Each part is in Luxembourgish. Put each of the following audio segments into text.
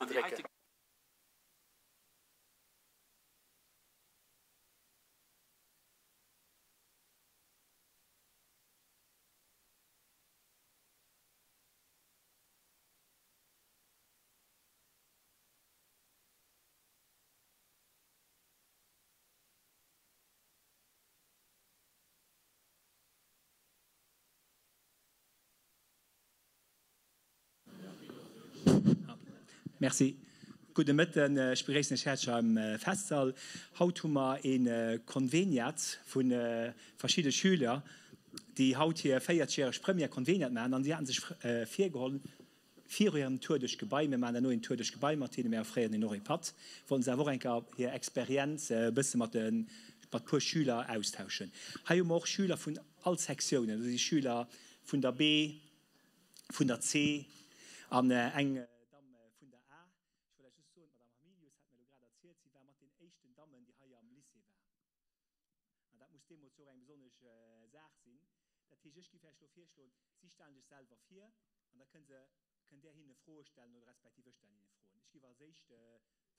Drécken. Merci. Gudde Mëtten. Ech begréissen Iech häerzlech am Festsall. Haut hu mer ee Konveniat vu verschidde Schüler, déi haut hir 40 järeg Première Konveniat maachen. An si haten sech virgeholl, viru hirem Tour duerch d'Gebai, mir maachen herno een Tour duerch d'Gebai mat hinnen, mir offréieren hinnen och ee Patt, wollten se awer och eng Kéier hir Experienz e bësse mat de mat puer Schüler austauschen. Hei hu mer och Schüler vun all Sektiounen. Do si Schüler vun der B, vun der C an eng Damm vun der A. Ech wollt lech just soen, d'Madame Hamilius hat mir elo grad erzielt, si war mat den éischten Dammen, déi hei am Lycée war. An dat muss deemools jo och eng besonnesch Saach sinn. Dat heescht, ech géif Iech elo virschloen, si stellen sech selwer vir an da kënn se, kënnt Där hinne Froe stellen oder respektiv ech stellen hinne Froen. Ech géif als éischt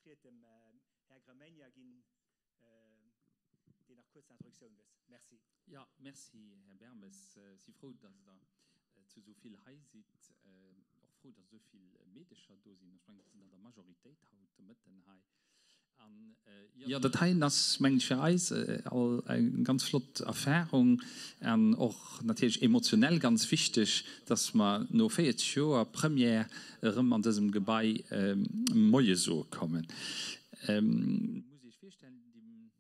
d'Ried dem Här Gramegna ginn, deen nach kuerz d'Introduktioun gëtt. Merci. Jo, merci, Här Bermes. Si frou, dass Der zu esou vill hei sidd. Och frou, dass esou vill Meedecher do sinn. Ech mengen, déi sinn an der Majoritéit haut de Mëtten hei. An, jo, dat heien ass, mengen ech, fir eis all eng ganz flott Erfahrung an och natierlech emotionell ganz wichteg, dass mer no 40 Joer Première erëm an dësem Gebai Moie soe kommen. Musst Iech virstellen, déi,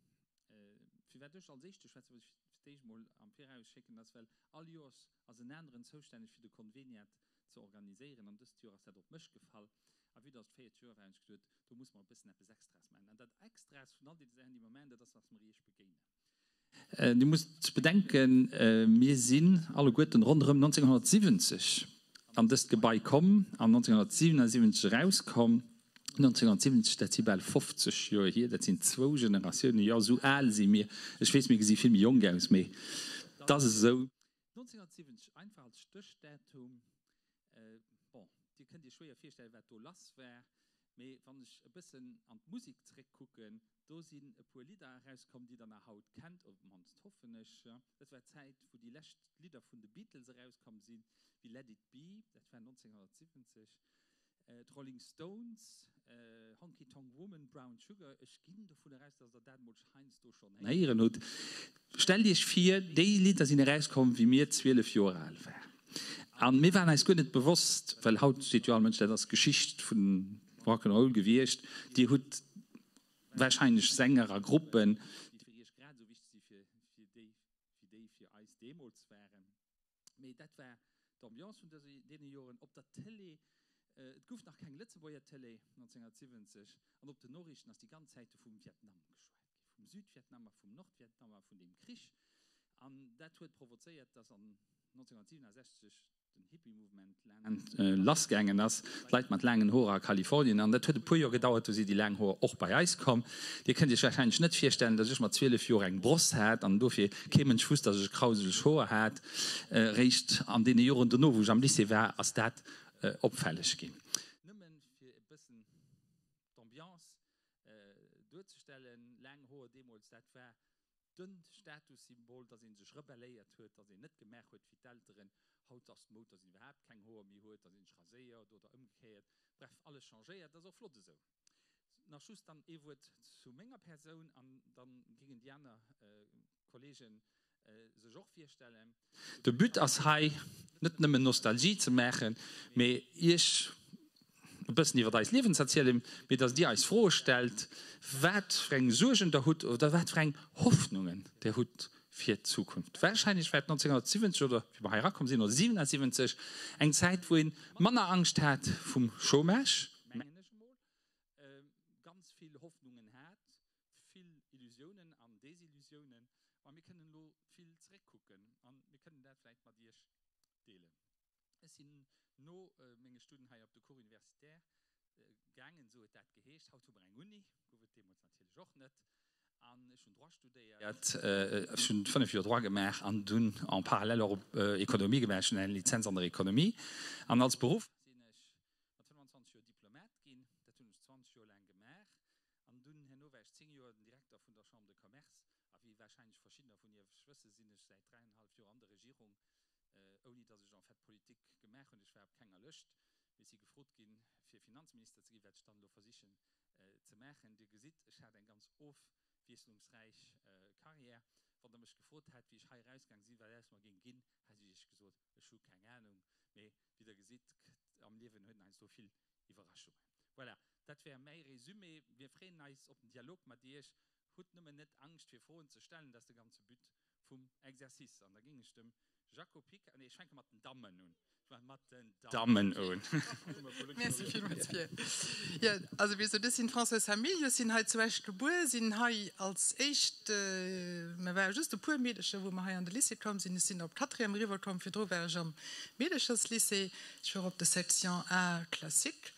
firwat ech als Éischte schwätzen, muss ech fir d'éischt emol am Viraus schécken, ass, well all Joers ass en aneren zoustänneg fir de Konveniat ze organiséieren an dëst Joer ass dat op mech gefall. A vue dass et 40 Joer war, hunn ech geduet, do muss mer e bëssen eppes Extraes maachen. An dat Extraes vun all deene Saachen, déi mer maachen, dat ass, dass mer Iech begéinen. Dir musst bedenken, mir sinn alleguerten ronderëm 1970 an dëst Gebai komm an 1977 erauskomm. 1970, dat si bal 50 Joer hier, dat sinn zwou Generatiounen. Jo, esou al si mir. Ech weess, mir gesi vill méi jonk aus, mee et ass esou. 1970, einfach als Stéchdatum. Bon, Dir kënnt Iech schwéier virstellen, wat do lass war, mee wann ech e bëssen an d'Musek zeréckkucken, do sinn e puer Lidder erauskomm, déi Der nach haut kennt, op d'mannst hoffen ech. Dat war d'Zäit, wou déi lescht Lidder vun de Beatles erauskomm sinn, wéi Let It Be, dat war 1970. D'Rolling Stones, Honky Tonk Woman, Brown Sugar, ech ginn dovun eraus, dass Der dat emol heiansdo schonn héieren hutt. Stellt Iech vir, déi Lidder sinn erauskomm, wéi mir 12 Joer al waren. A mir waren eis guer net bewosst, well haut seet jo all Mënsch, dat ass d'Geschicht vun Rock 'n' Roll gewiescht. Dir hutt warscheinlech Sänger a Gruppen, déi fir Iech grad esou wichteg si wéi déi fir eis deemools waren. Mee dat war d'Ambiance vun deene Joren. Op der Télé, et gouf nach keng Lëtzebuerger Télé 1970, an op den Noriichten ass déi ganz Zäit du vum Vietnam geschwat ginn, vum Südvietnam a vum Nordvietnam a vun deem Krich. An dat huet provozéiert, datt an 1967 den Hippie-Mouvement lassgaangen ass, d'Leit mat laangen Hoer a Kalifornien. An dat huet e puer Joer gedauert, du si déi laang Hoer och bei eis komm. Dir kënnt Iech warscheinlech net virstellen, datt ech mat 12 Joer eng Bross hat an dofir kee Mënsch wusst, datt ech krauseleg Hoer hat. Réischt an deene Joren dono, wou ech am Lycée war, ass dat opfälleg ginn. Nëmmen fir e bëssen d'Ambiance duerzestellen, laang Hoer deemools, dat war de Statussymbol, datt ee sech rebelléiert huet, datt een net gemaach huet wéi d'Elteren. Haut ass d'Moud, datt een iwwerhaapt keng Hoer méi huet, datt een sech raséiert oder ëmgekéiert. Bref, alles changéiert, dat ass och flott esou. Nach just dann ee Wuert zu menger Persoun an dann gingen déi aner Kollegen sech och virstellen. De But ass hei net nëmmen Nostalgie ze maachen, mee Iech e bëssen iwwer eist Liewen ze erzielen, mee dass Dir eis Froe stellt, wat fir eng Suergen Der hutt oder wat fir eng Hoffnungen Der hutt fir d'Zukunft. Wahrscheinlech war et 1970 oder wéi mer hei erakomm sinn, oder 77, eng Zäit wou ee manner Angscht hat vum Chômage, mengen ech emol, ganz vill Hoffnungen hat, vill Illusiounen an Desillusiounen, ma mir kënnen elo vill zeréckkucken a mir kënnen dat vläicht mat Iech deelen. Ech sinn no menge Studien hei op de Cours universitaire gaangen, esou huet dat geheescht. Haut hu mer eng Uni, gouf et deemools natierlech och net. An ech hunn Droit studéiert. Ech hunn 5 Joer Droit gemaach an dunn en parallèle och Economie gemaach. Ech hunn eng Lizenz an der Economie an als Beruff sinn ech mat 25 Joer Diplomat ginn. Politik gemaach hunn. Ech war op kenger Lëscht, mee ech si gefrot ginn, fir Finanzminister ze ginn, wat ech dann elo versichen ze maachen. Dir gesitt, ech hat eng ganz ofwiesslungsräich Carrière. Wann Der mech gefrot hätt, wéi ech hei erausgaang sinn, wat aus mer géing ginn, hätt ech Iech gesot, ech hu keng Anung. Mee wéi Der gesitt, am Liewen huet een heiansdo vill Iwwerraschungen. Voilà, dat wär mäi Résumé. Mir freeën eis op den Dialog mat Iech. Hutt nëmmen net Angscht fir Froen ze stellen, dat ass de ganze But vum Exercice. An da géing ech dem Jaco Picard, nee ech fänke mat den Dammen un, ech fänke mat den Dammen un. Merci villmools fir, jo, also wéi gesot, ech sinn d'Françoise Hamilius, sinn hei zu Esch gebuer, sinn hei als éischt, mer ware just e puer Meedercher wou mer hei an de Lycée komm sinn, ech sinn op d'Quatrième eriwwer komm, virdru war ech am Meedercherslycée, ech war op der Section A classique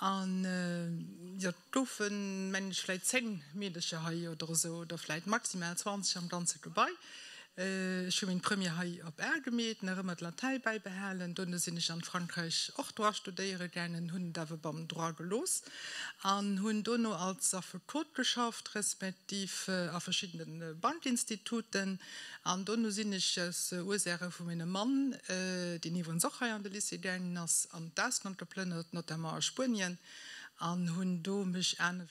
an, jo, Et goufen, mengen ech, vläit 10 Meedercher hei oder esou, oder vläit maximal 20 am ganze Gebai. Ech hu meng Première hei op A gemeet, nach ëmmer d'Latäi bäibehalen. Dono sinn ech an Frankräich och Droit studéiere gaangen, hunn et awer beim Droit gelooss an hunn dono als Affekot geschafft, respektiv a verschiddene Bankinstituten. An dono sinn ech aus Ursaache vu mengem Mann, deen iwwerens och hei an de Lycée gaangen ass, an d'Ausland geplënnert, notamment a Spuenien. An hunn do mech aner.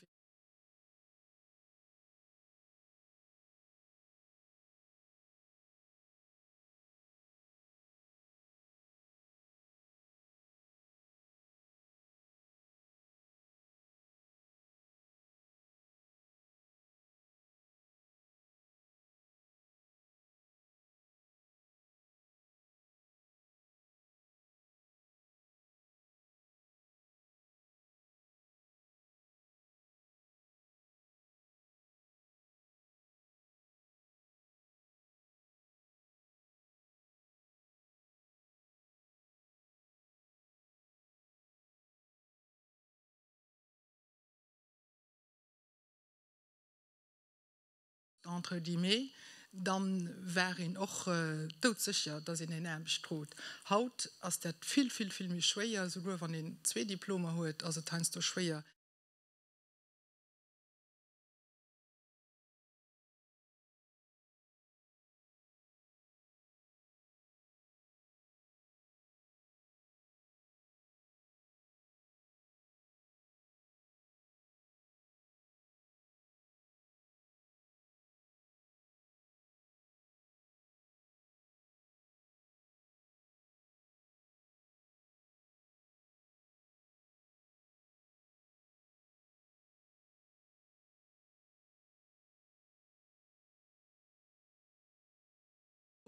Entre guillemets, dann war een och doudsécher, dass een eng Aarbecht krut. Haut ass dat vill, vill, vill méi schwéier. Esouguer wann een zwee Diplomer huet, ass et heiansdo schwéier.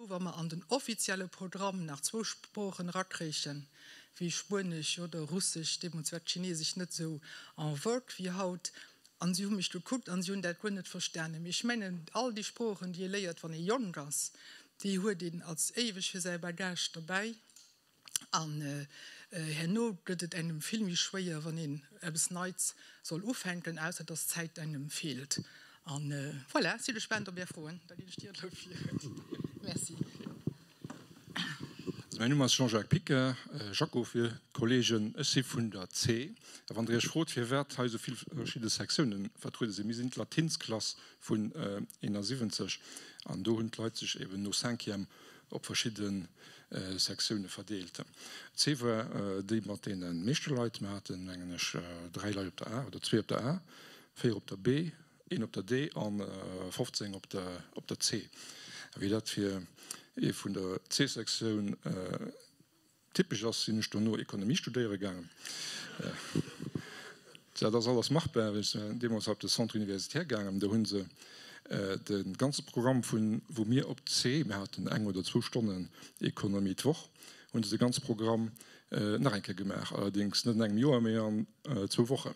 Wa mer an den offizielle Programm nach zwou Sproochen erakréichen, wéi Spuenesch oder Russesch, deemools war d'Chinesesch net esou en vogue wéi haut, an si hu mech gekuckt an si hunn dat guer net verstanen. Mee ech mengen, all déi Sproochen, déi ee léiert, wann ee jonk ass, déi huet een als éiweg fir säi Bagage dobäi. An herno gëtt et engem vill méi schwéier, wann een eppes Neits soll ufänken, ausser dass d'Zäit engem feelt. An voilà, si gespaant op Är Froen. Da ginn ech dir elo d'Wuert. Merci. Also mäin Numm ass Jean-Jacques Picard, Jaco fir d'Kollegen. Ech si vun der C. A wann Der Iech frot, firwat hei esou vill verschidde Sektiounen vertruede sinn, mir sinn d'Latinsklass vun 71 an do hunn d'Leit sech eben no Cinquième op verschidde Sektioune verdeelt. C war déi mat deene meeschte Leit. Mir haten, mengen ech, dräi Leit op der A oder zwee op der A, véier op der B, een op der D a 15 op der C. A wéi dat fir ee vun der C-Sektioun Typesch ass, sinn ech dono Economie studéiere gaangen. Dat ass alles machbar. Ech sinn deemools op de Centre universitaire gaangen, do hu se de ganze Programm vun, wou mir op C, mir haten eng oder zwou Stonnen Economie d'Woch, hu se de ganze Programm nach eng Kéier gemaach, allerdéngs net an engem Joer, mee an zwou Wochen,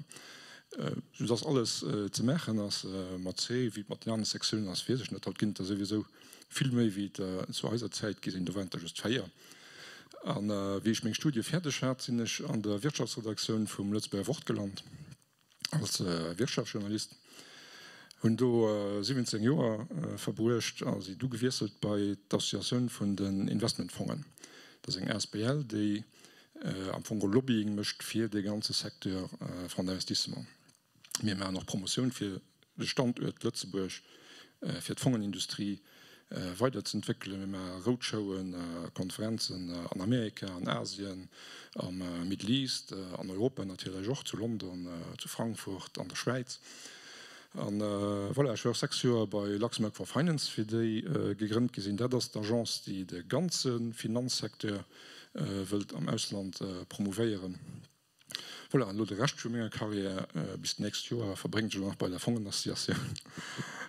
sou dass alles ze maachen ass mat C. Wéi et mat den anere Sektiounen ass, weess ech net. Haut ginn et der souwisou vill méi wéi et der zu eiser Zäit gi sinn, do waren et der just 4. A wéi ech meng Studie fäerdeg hat, sinn ech an der Wirtschaftsredaktioun vum Lëtzebuerger Wort gelant als Wirtschaftsjournalist, hunn do 17 Joer verbruecht a si du gewiesselt bei d'Associatioun vun den Investmentfongen. Dat ass eng asbl, déi am Fong geholl Lobbying mécht fir dee ganze Secteur Fonds d'investissement. Mir maachen och Promotioun fir de Standuert Lëtzebuerg, fir d'Fongenindustrie. weiderzentwéckelen. Mir maache Roadshowen, Konferenzen an Amerika, an Asien, am Middle East, an Europa natierlech och, zu London, zu Frankfurt, an der Schwäiz. An voilà, ech war och 6 Joer bei Luxembourg for Finance, wéi déi gegrënnt gi sinn. Dat ass d'Agence, déi de ganze Finanzsecteur wëllt am Ausland promouvéieren. Voilà, an elo de Rescht vu menger Carrière bis d'nächst Joer verbréngt ech elo nach bei der Fongenassociatioun.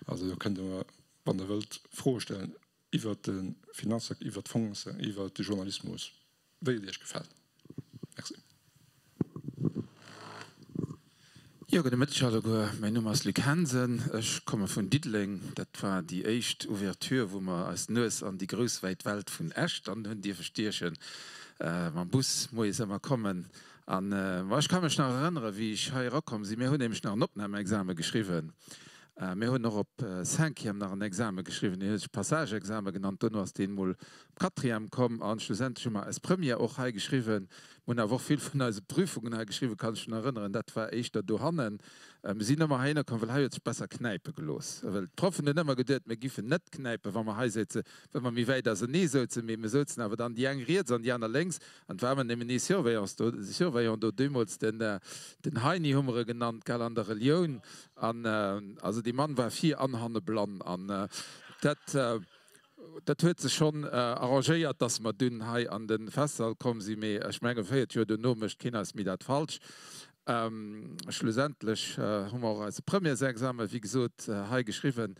Also do kënnt Der mer, wann Der wëllt, Froe stellen iwwert de Finanzsecteur, iwwert d'Fongen, iwwert de Journalismus, wéi et Iech gefält. Merci. Jo, gudde Mëtteg alleguer. Mäin Numm ass Luc Hansen, ech komme vun Diddeleng. Dat war déi éischt Ouverture, wou mer eis Nues an déi grouss wäit Welt vun Esch dann hunn dierfe stiechen. Mam Bus moies ëmmer kommen. An ma ech ka mech nach erënneren, wéi ech hei erakomm sinn. Mir hunn nämlech nach en Opnahmeexame geschriwwen. Mir hunn och op Cinquième nach en Exame geschriwwen, deen huet sech Passageexame genannt. Dono ass deen emol op Quatrième komm an schlussendlech hu mer eis Première och hei geschriwwen. Mir hunn awer och vill vun eise Prüfungen hei geschriwwen, kann ech mech nach erënneren. Dat war éischter dohannen. Mir sinn ëmmer heihinner komm, well hei huet sech besser knäipe gelooss. Well d'Proffen hunn ëmmer geduet, mir giffen net knäipen, wa mer hei séizen, well mer méi wäit ausernee souzen. Mee mir souzen awer dann déi eng riets an déi aner lénks. An et war ëmmer nëmmen ee Surveillance do, Surveillant do, deemools den, den Heini hu mer e genannt, gell, an der Relioun. An also dee Mann war vir an hanne blann. An dat, dat huet sech schonn arrangéiert, dass mer dunn hei an de Festsall komm sinn. Mee ech mengen, 40 Joer duerno mécht keen eis méi dat falsch. Schlussendlech hu mer och eise Premièresexamen, wéi gesot, hei geschriwwen.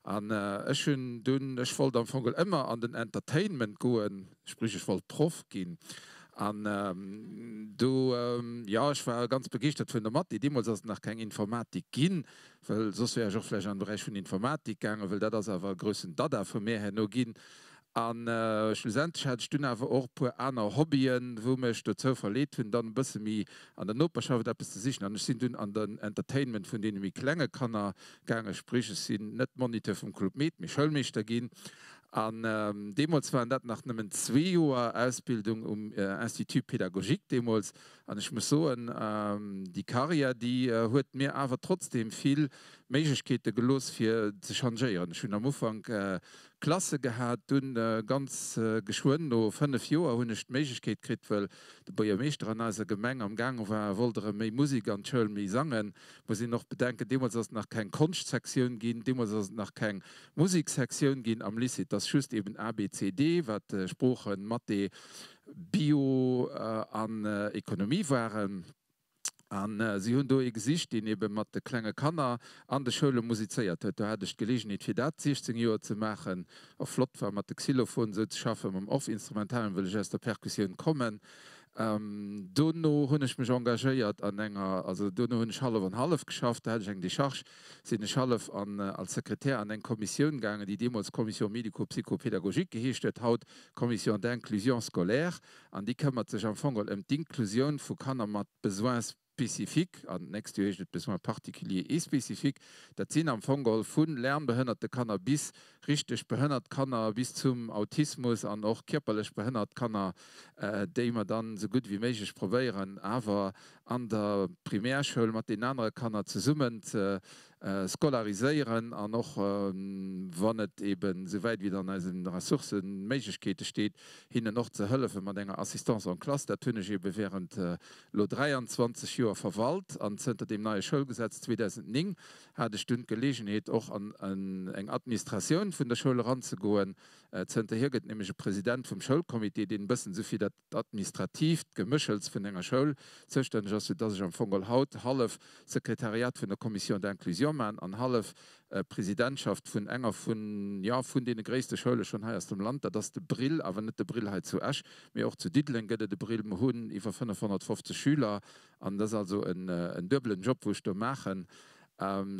An ech hunn dunn, ech wollt am Fong geholl ëmmer an den Entertainment goen, sprich ech wollt Proff ginn. An do, jo, ech war ganz begeeschtert vun der Mathé. Deemools ass et nach keng Informatik ginn, well soss wär ech och vläicht an de Beräich vun Informatik gaangen, well dat ass awer e groussen Dada vu mär herno ginn. A schlussendlech hat ech dunn awer och e puer aner Hobbyen, wou mech dozou verleet hunn, dann e bësse méi an der Noperschaft eppes ze sichen. An ech sinn dunn an den Entertainment vun deene méi klenge Kanner gaangen, sprich ech sinn net Moniteur vum Club Med, mee Schoulmeeschter ginn. An deemools waren dat nach nëmmen zwee Joer Ausbildung um Institut pédagogique deemools. An ech muss soen, déi Carrière, déi huet mir awer trotzdeem vill Méiglechkeete gelooss fir ze changéieren. Ech hunn am Ufank Klasse gehat. Dunn, ganz geschwënn, no 5 Joer, hunn ech d'Méiglechkeet kritt, wëll de Buergermeeschter an eiser Gemeng am gaange war, e wollt erëm méi Musek an d'Schoul, méi sangen. Muss een och bedenken, deemools ass et nach keng Konschtsektioun ginn, deemools ass et nach keng Museksektioun ginn am Lycée. Et ass just eben A, B, C, D, wat Sproochen, Mathé, Bio an Ekonomie waren. A si hunn do ee gesicht, deen ebe mat de klenge Kanner an de Schoule musizéiert huet. Do hat ech d'Geleegenheet, fir dat 16 Joer ze maachen. Och flott war, mat de Xylophone esou ze schaffen, mam Orff-Instrumentarium, wëll ech aus der Perkussioun kommen. Dono hunn ech mech engagéiert an enger, also dono hunn ech hallef an hallef geschafft. Do hat ech eng Decharge, sinn ech hallef an als Sekretär an eng Kommissioun gaangen, déi deemools Commission médico-psycho-pédagogique geheescht huet, haut Commission d'inclusion scolaire. An déi këmmert sech am Fong geholl ëm d'Inklusioun vu Kanner mat Besoins spécifiques, an d'nächst Joer heescht et Besoins particuliers et spécifiques. Dat sinn am Fong geholl vu lernbehënnerte Kanner bis richteg behënnert Kanner, bis zum Autismus an och kierperlech behënnert Kanner, déi mer dann esou gutt ewéi méiglech probéieren awer an der Primärschoul mat deenen anere Kanner zesummen ze scolariséieren an och, wann et eben esou wäit wéi et an eisen Ressourcen, Méiglechkeete steet, hinnen och ze hëllefe mat enger Assistance en classe. Dat hunn ech ebe während elo 23 Joer verwalt an zënter deem neie Schoulgesetz 2009 hat ech dunn d'Gelegenheet och an eng Administratioun vun der Schoul eranzegoen. Zënterhier gëtt nämlech e President vum Schoulcomité, deen e bëssen esou fir dat administratiivt Geméchels vun enger Schoul zoustänneg ass, soudass ech am Fong geholl haut hallef Sekretariat vun der Commission d'inclusion man an hallef Presidentschaft vun enger vun, jo, vun deene gréisste Schoule schonn hei aus dem Land. Dat ass de Brill, awer net de Brill hei zu Esch, mee och zu Diddeleng gëtt et e Brill. Mer hunn iwwer 550 Schüler an dat ass also en duebelen Job, wou ech do maachen,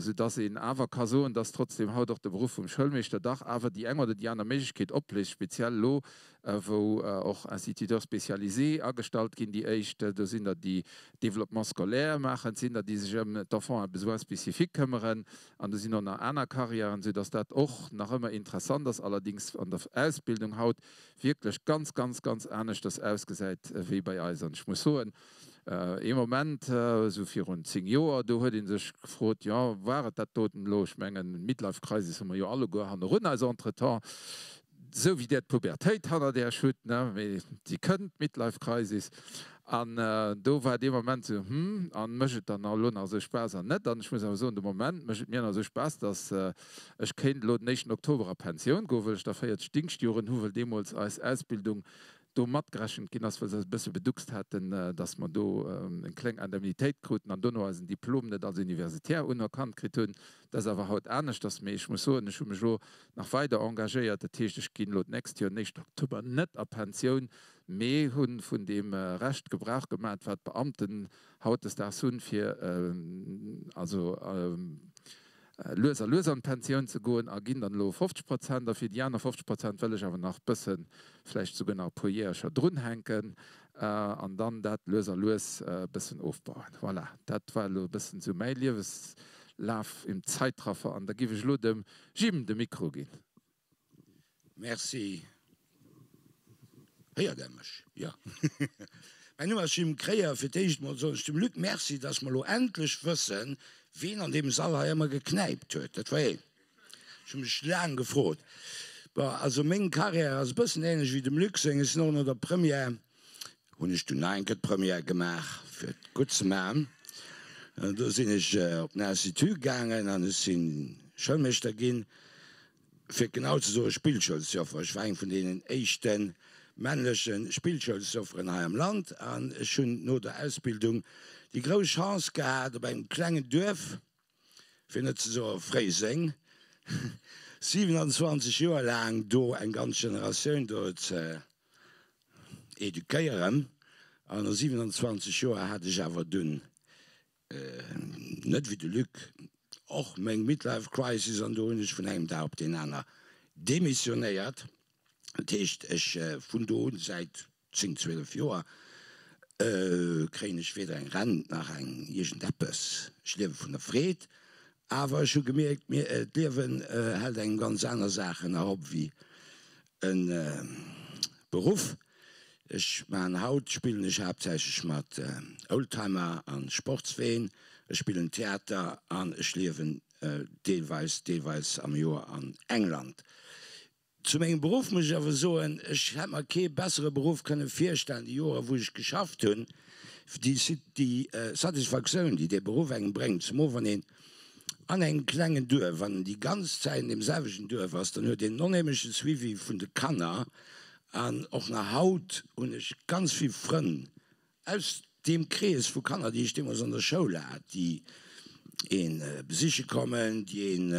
soudass een awer ka soen, dass trotzdem haut och de Beruff vum Schoulmeeschter dach awer déi eng oder déi aner Méiglechkeet opléist, speziell elo wou och Instituteurs spécialisés agestallt ginn, déi éischt, do sinn der, déi Développement scolaire maachen, et sinn der, déi sech ëm d'Enfants à besoins spécifiques këmmeren, an do sinn och nach aner Carrièren, soudass dat och nach ëmmer interessant ass, allerdings an der Ausbildung haut wierklech ganz, ganz, ganz aneschters ausgesäit wéi bei eis. An ech muss soen. Ee Moment, esou virun 10 Joer, do huet ee sech gefrot, jo, war et dat doten elo? Ech mengen, d'Midlife Crisis hu mer jo alleguer hannerun eis entretemps, esou wéi Där d'Pubertéit hannert Äech hutt, ne, mee si kënnt, d'Midlife Crisis. An do war dee Moment esou, hm, a mécht et dann elo nach esou Spaass an net? An ech muss awer soen, de Moment mécht et mir nach esou Spaass, datt ech kéint elo den éischten Oktober a Pensioun goen, wëll ech da 40 Dingschtjoren hu, wëll deemools eis Ausbildung do matgerechent ginn ass, well se eis e bësse beduckst haten, dass mer do eng kleng Indemnitéit kruten an dono eisen Diplom net als universitär unerkannt kritt hunn. Dat ass awer haut aneschters. Mee ech muss soen, ech hu mech elo nach weider engagéiert. Dat heescht, ech ginn elo d'nächst Joer den éischten Oktober net a Pensioun, mee hu vun deem Recht Gebrauch gemaat, wat d'Beamten hautdesdaags hunn, fir also lues a lues an d'Pensioun ze goen a ginn dann elo 50 Prozent a fir déi aner 50 Prozent wëll ech awer nach bëssen, vläicht souguer nach e puer Jäercher drunhänken an dann dat lues a lues e bëssen ofbauen. Voilà, dat war elo e bëssen esou mäi Liewenslaf im Zeitraffer an da giff ech elo dem Jim de Mikro ginn. Merci. Héiert Der mech? Jo. Mäin Numm ass Jim Kreyer. Fir d'éischt emol soen ech dem Luc Merci, dass mer elo endlech wëssen, ween an deem Sall hei ëmmer geknäipt huet. Dat war heen. Ech hu mech laang gefrot. Bon, also meng Carrière ass e bëssen ähnlech wéi dem Luc seng. Ech sinn och no der Première, hunn ech dunn nach eng Kéier d'Première gemaach, fir et gutt ze maachen. Do sinn ech op den Institut gaangen an ech si Schoulmeeschter ginn. Fir et genau ze soen, Spillschoulsjoffer. Ech war eng vun deenen éischte männleche Spillschoulsjofferen hei am Land an ech hunn no der Ausbildung déi grouss Chance gehat, op engem klengen Duerf, fir net ze soe Fréiseng, 27 Joer laang do eng ganz Generatioun do ze eduquéieren. An no 27 Joer hat ech awer dunn Net wéi de Luc, och meng Midlife Crisis an do hunn ech vun engem Dag op deen aner demissionéiert. Dat heescht, ech vun do un, säit 10, 12 Joer, kréien ech weder eng Rent nach eng iergendeppes. Ech liewe vun der Freed, awer ech hu gemierkt, mir, d'Liewen hält engem ganz aner Saachen nach op wéi e Beruff. Ech maachen haut, spillen ech haaptsächlech mat Oldtimer an Sportsween, ech spillen Theater an ech liewen deelweis deelweis am Joer an England. Zu mengem Beruff muss ech awer soen, ech hätt mer kee bessere Beruff kënne virstellen, déi Joer wou ech geschafft hunn, déi Satisfaktioun déi dee Beruff engem bréngt, zemol wann een an engem klengen Duerf, wann en déi ganz Zäit an deem selwechten Duerf ass, dann huet een en onheemleche Suivi vun de Kanner. An och nach haut hunn ech ganz vill Frënn aus deem Krees vu Kanner, déi ech deemools an der Schoul hat, déi ee besiche kommen, déi een,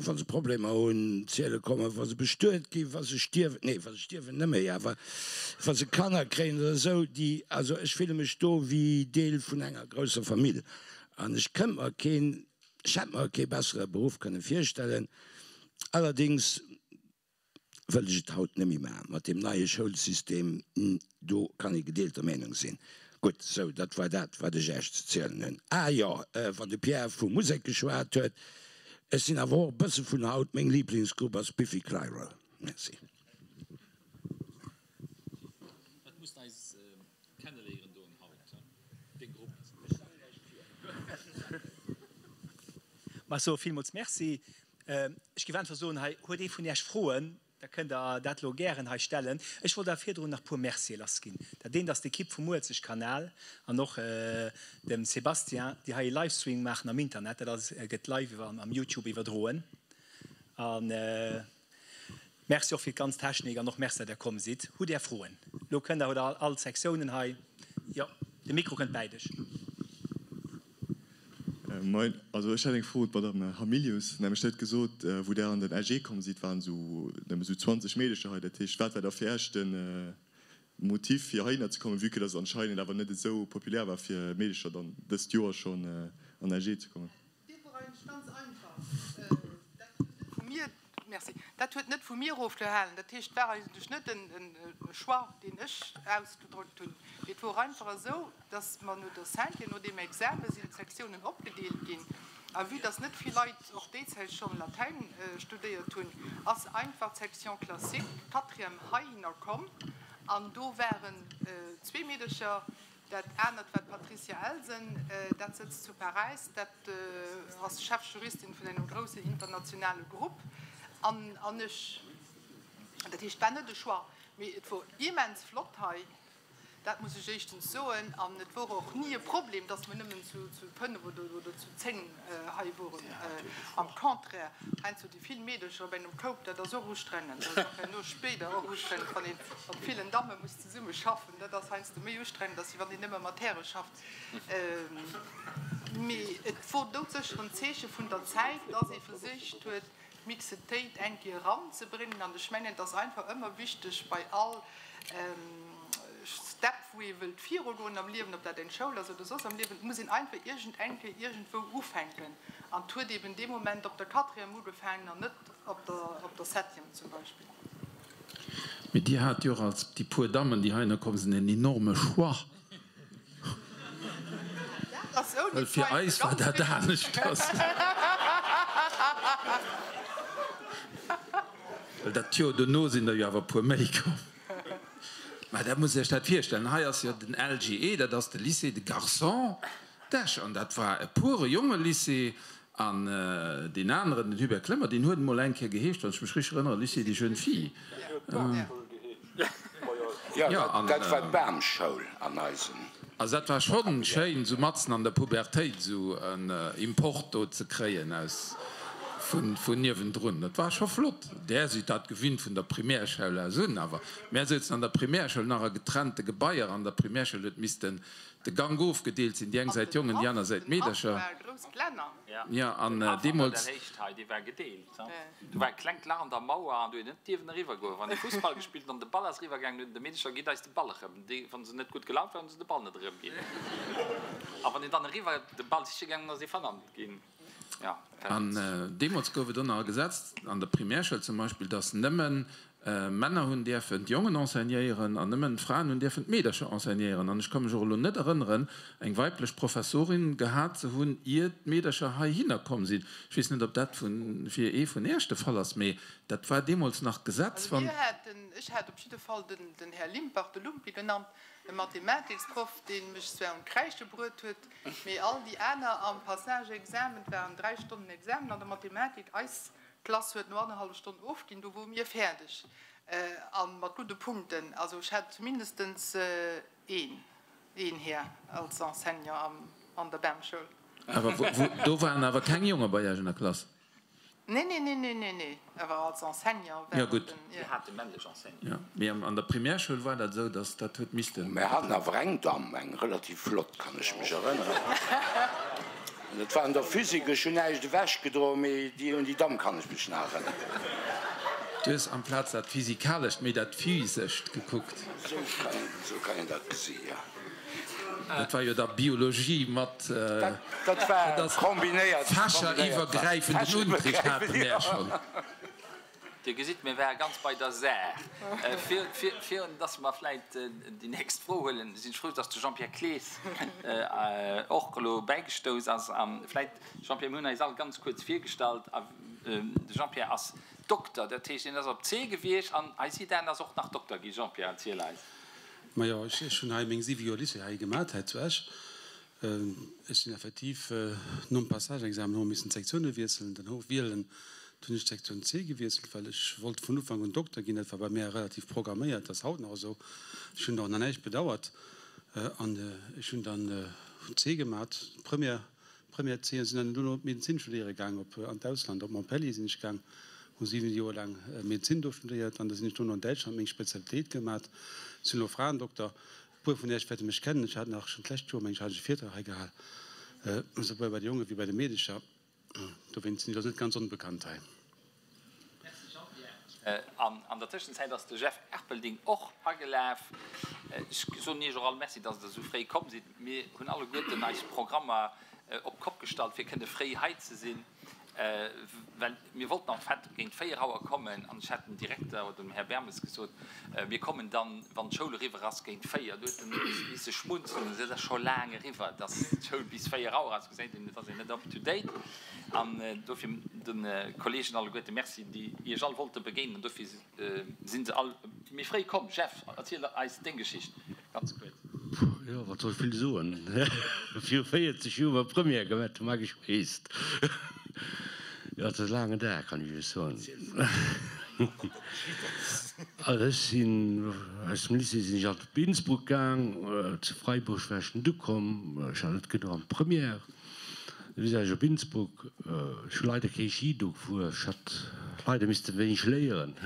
wa se Problemer hunn, ziele kommen, wa se bestuet ginn, wa se stierwen, nee, wa se stierwen net méi, awer wa se Kanner kréien oder esou, déi, also ech fille mech do wéi Deel vun enger grousser Famill. An ech kënnt mer keen, ech hätt mer kee bessere Beruff kënne virstellen. Allerdings wëllt ech et haut net méi maachen. Mat deem neie Schoulsystem, do kann ee gedeelter Meenung sinn. Gutt, sou, dat war dat, wat ech Äech ze zielen hunn. Ah jo, wann de Pierre vu Musek geschwat huet, ech sinn awer och e bësse vun haut, meng Liblingsgrupp ass Biffy Clyro. Merci. Dat musst eis kenneléieren doen haut, deng Grupp. Ma ech soe villmools Merci. Ech géif einfach soen, hei huet ee vun Iech Froen, da kënnt Der dat elo gären hei stellen. Ech wollt awer virdrun nach e puer Mercië lassginn. Dat eent ass d'Ekipp vum Muelzechkanal an och dem Sébastien, déi hei e Livestream maachen am Internet. Dat ass, gëtt live iwwer am Youtube iwwerdroen. An Merci och fir d'ganz Technik an och Merci, datt Der komm sidd. Hutt Är Froen? Elo kënnt Der, hutt Der all d'Sektiounen hei. Jo, de Mikro kënnt bäi dech. Moien, also ech hätt eng Fro un d'Madame Hamilius. Nämlech, Dir hutt gesot, wou Der an den LG komm sidd, waren esou nëmme esou 20 Meedecher hei. Dat heescht, wat war da fir Iech de Motiv, fir heihinner ze kommen, vue que dass et anscheinend awer net esou populär war fir Meedecher dann dëst Joer schonn an LG ze kommen? Dee wor eigentlech ganz einfach. Dat huet net vu mir, merci, dat huet net vu mir ofgehalen. Dat heescht, et war eigentlech net e Choix, deen ech ausgedrückt hunn, mee et wor einfach esou, dass mer no der Cinquième, no deem Examen sinn d'Sektiounen opgedeelt ginn. A vue dass net vill Leit och déi Zäit schonn Latäin studéiert hunn, ass einfach d'Section classique, quatrième, heihinner komm. An do waren zwee Meedercher. Dat anert war d'Patricia Elsen, dat sëtzt zu Paräis, dat ass Chefjuristin vun engem groussen internationale Grupp. An, an ech, dat heescht, et war net e Choix, mee et wor immens flott hei. Dat muss ech éischtens soen. An et wor och ni e Problem, dass mer nëmmen zu fënnef oder zu zéng hei woren. Am Contraire, heiansdo déi vill Meedercher op engem Koup, dat ass och ustrengend. Dat ass och herno spéider och ustrengend, wann ee mat villen Damme muss zesumme schaffen. Dat ass heiansdo méi ustrengend, als wann een nëmme mat Häre schafft. Mee et wor doudsécher en Zeeche vun der Zäit, dass ee versicht huet, d'Mixitéit eng Kéier eranzebréngen. An ech mengen, et ass einfach ëmmer wichteg bei all Step, wou ee wëllt virugoen am Liewen, ob dat eng Schoul ass oder soss am Liewen, et muss een einfach iergend eng Kéier iergendwou ufänken. An et huet eben dee Moment op der Quatrième ugefaangen an net op der, op der Septième zum Beispill. Mee Dir hat jo och als déi puer Dammen, déi heihinner komm sinn, en enorme Choix. Well fir eis war dat aneschters. Well dat Joer dono sinn der jo awer e puer méi komm. Mä dat musst Iech dat virstellen, hei ass jo den LGE, dat ass de Lycée de Garçons d'Esch. An dat war e pure Jongelycée. An deen aneren, den Hubert Clemmer, deen huet emol eng Kéier geheescht, wann ech mech richteg erënneren, Lycée des jeunes filles. Jo, dat war d'Bamschoul an eisem. Also dat war schonn schéin, esou matzen an der Pubertéit esou en Import do ze kréien aus vun niewendrun. Dat war scho flott. Där sidd dat gewinnt vun der Primärschoul aus un, awer mär souzen an der Primärschoul nach a getrennte Gebaier. An der Primärschoul huet missten de Gank ofgedeelt sinn, déi eng Säit Jongen, déi aner Säit Meedercher. Jo, an deemools. Dee war gedeelt. Do war e klengt Lach an der Mauer an do huet een net dierfen eriwwer goen. Wann ee Fussball gespillt huet an de Ball ass eriwwer gaangen, hunn de Meedercher, Gitt eis de Ball erëm. Déi, wa se net gutt gelaunt waren, hu se de Ball net erëmginn. A wann een dann eriwwer de Ball siche gaangen ass, ass ee vernannt ginn. Jo, An deemools gouf et och nach e Gesetz, an der Primärschoul zum Beispill, dass nëmmen Männer hunn däerfen d'Jongen enseignéieren an nëmmen Fraen hunn däerfen d'Meedercher enseignéieren. An ech ka mech och elo net erënneren, eng weiblech Professorin gehat ze hunn, ier d'Meedercher heihinner komm sinn. Ech weess net, ob dat fir ee vun Iech de Fall ass, mee dat war deemools nach d'Gesetz. Also mir haten, ech hat op jidde Fall den Här Limpach, de Lumpi genannt, e Mathematiksproff, dee mech zwar un d'Kräische bruet huet, mee all déi aner am Passage-Examen, et waren 3 Stonnen Examen an der Mathematik, eis D'Klass huet no annerhallef Stonn ofginn, do wore mir fäerdeg a mat gudde Punkten. Also ech hat zumindestens een, een Här als Enseignant an der Bamschoul. Awer do waren awer keng Jonge bei Iech an der Klass? Nee, nee, nee, nee, nee, nee, awer als Enseignant waren. Jo gutt. Mir hate männlech Enseignanten. Jo, mee an der Primärschoul war dat esou, datt dat huet missten. Mir haten awer eng Damm, eng relativ flott, kann ech mech erënneren. Dat war an der Physik, ech hunn näischt ewechgedroen, mee déi, un déi Damm kann ech mech nach erënneren. Du hues amplaz dat Physikalescht méi dat Physescht gekuckt. Esou kann een dat gesi, jo. Dat war jo da Biologie mat. Dat war kombinéiert. Fächeriwwergräifenden Unterricht hate mär schonn. Dir gesitt, mir ware ganz bei der Saach. Virun dass mer vläit déi nächst Fro huelen, sinn ech frou, dass de Jean-Pierre Clees och elo bäigestouss ass. A vläit, Jean-Pierre, mir hunn eis all ganz kuerz virgestallt. A de Jean-Pierre ass Dokter, dat heescht, hien ass op C gewiescht an hei sidd Der, ass och nach Dokter ginn. Jean-Pierre, erziel eis. Majo, ech hunn hei meng 7 Joer Lycée hei gemat, hei zu Esch. Ech sinn effektiv nom Passage-Examen hu mer missen d'Sektioune wiesselen, den Hof wielen. Du hunn ech d'Sektioun C gewiesselt, well ech wollt vun Ufank un Dokter ginn. Dat war bei mär relativ programméiert, dat ass haut nach esou. Ech hunn och nach näischt bedauert an ech hunn dann C gemat, Première, Première C, an sinn dann dono Medezin studéiere gaang op an d'Ausland, op Montpellier sinn ech gaang, hu 7 Joer laang Medezin do studéiert an da sinn ech dono an Däitschland meng Spezialitéit gemat, sinn elo Fraendokter. E puer vun Iech wäerte mech kennen, ech hat nach schonn d'lescht Joer, meng ech, hat ech e Virtrag hei gehal, esouwuel bei de Jonge wéi bei de Meedecher. Dowéinst sinn ech also net ganz onbekannt hei. Merci Jean-Pierre. An an der Tëschenzäit ass de Jeff Erpelding och agelaf. Ech soen Iech och all Merci, dass Der esou fréi komm sidd. Mir hunn alleguerten eis Programmer op d'Kopp gestallt, fir kënne fréi hei ze sinn. Well mir wollten en fait géint 4 Auer kommen an ech hat dem Direkter oder dem Här Bermes gesot, mir kommen dann, wann d'Schoul eriwwer ass, géint 4. Du huet en misse schmunzeln an gesot, et ass scho laang eriwwer, dass d'Schoul bis 4 Auer ass. Gesäit een, et ass een net up to date. An dofir de Kolleegen alleguerte Merci, déi Iech all wollte begéinen. An dofir si se all méi fréi komm. Jeff, erziel eis deng Geschicht ganz kuerz. Jo, wat soll ech vill soen? Viru 40 Joer mer Première gemat hu, mag ech weess. Jo, et ass e laangen Dag, kann ech Iech soen. Also ech sinn, aus dem Lycée sinn ech alt op Innsbruck gaang, zu Freiburg war ech net ukomm, ech hat net genuch an d'Première. Du sinn ech op Innsbruck, ech hu leider kee Ski do gefuer, ech hat leider misste wéineg léieren.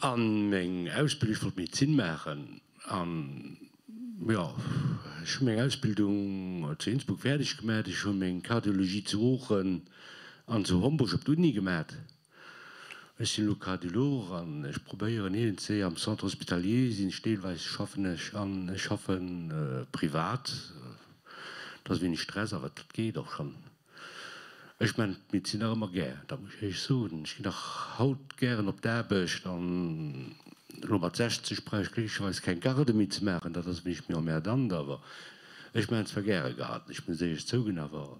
An meng Ausbildung, ech wollt Medezin maachen an jo, ech hu meng Ausbildung zu Innsbruck fäerdeg gemat. Ech hu meng Kardiologie zu Oochen an zu Homburg op der Uni gemat. Ech sinn elo Kardiolog an ech probéieren iergendzwéi am Centre hospitalier sinn ech deelweis schaffen ech an ech schaffe privat. Dat ass wéineg Stress awer dat geet och schonn. Ech man d'Medezin nach ëmmer gär, dat muss ech éierlech soen. Ech ginn nach haut gären op d'Aarbecht an elo mat 60 brauch ech glécklecherweis keng Garde méi ze maachen, dat ass e wéineg méi emmerdant, awer ech man zwar gäre Garden, ech muss éierlech zouginn, awer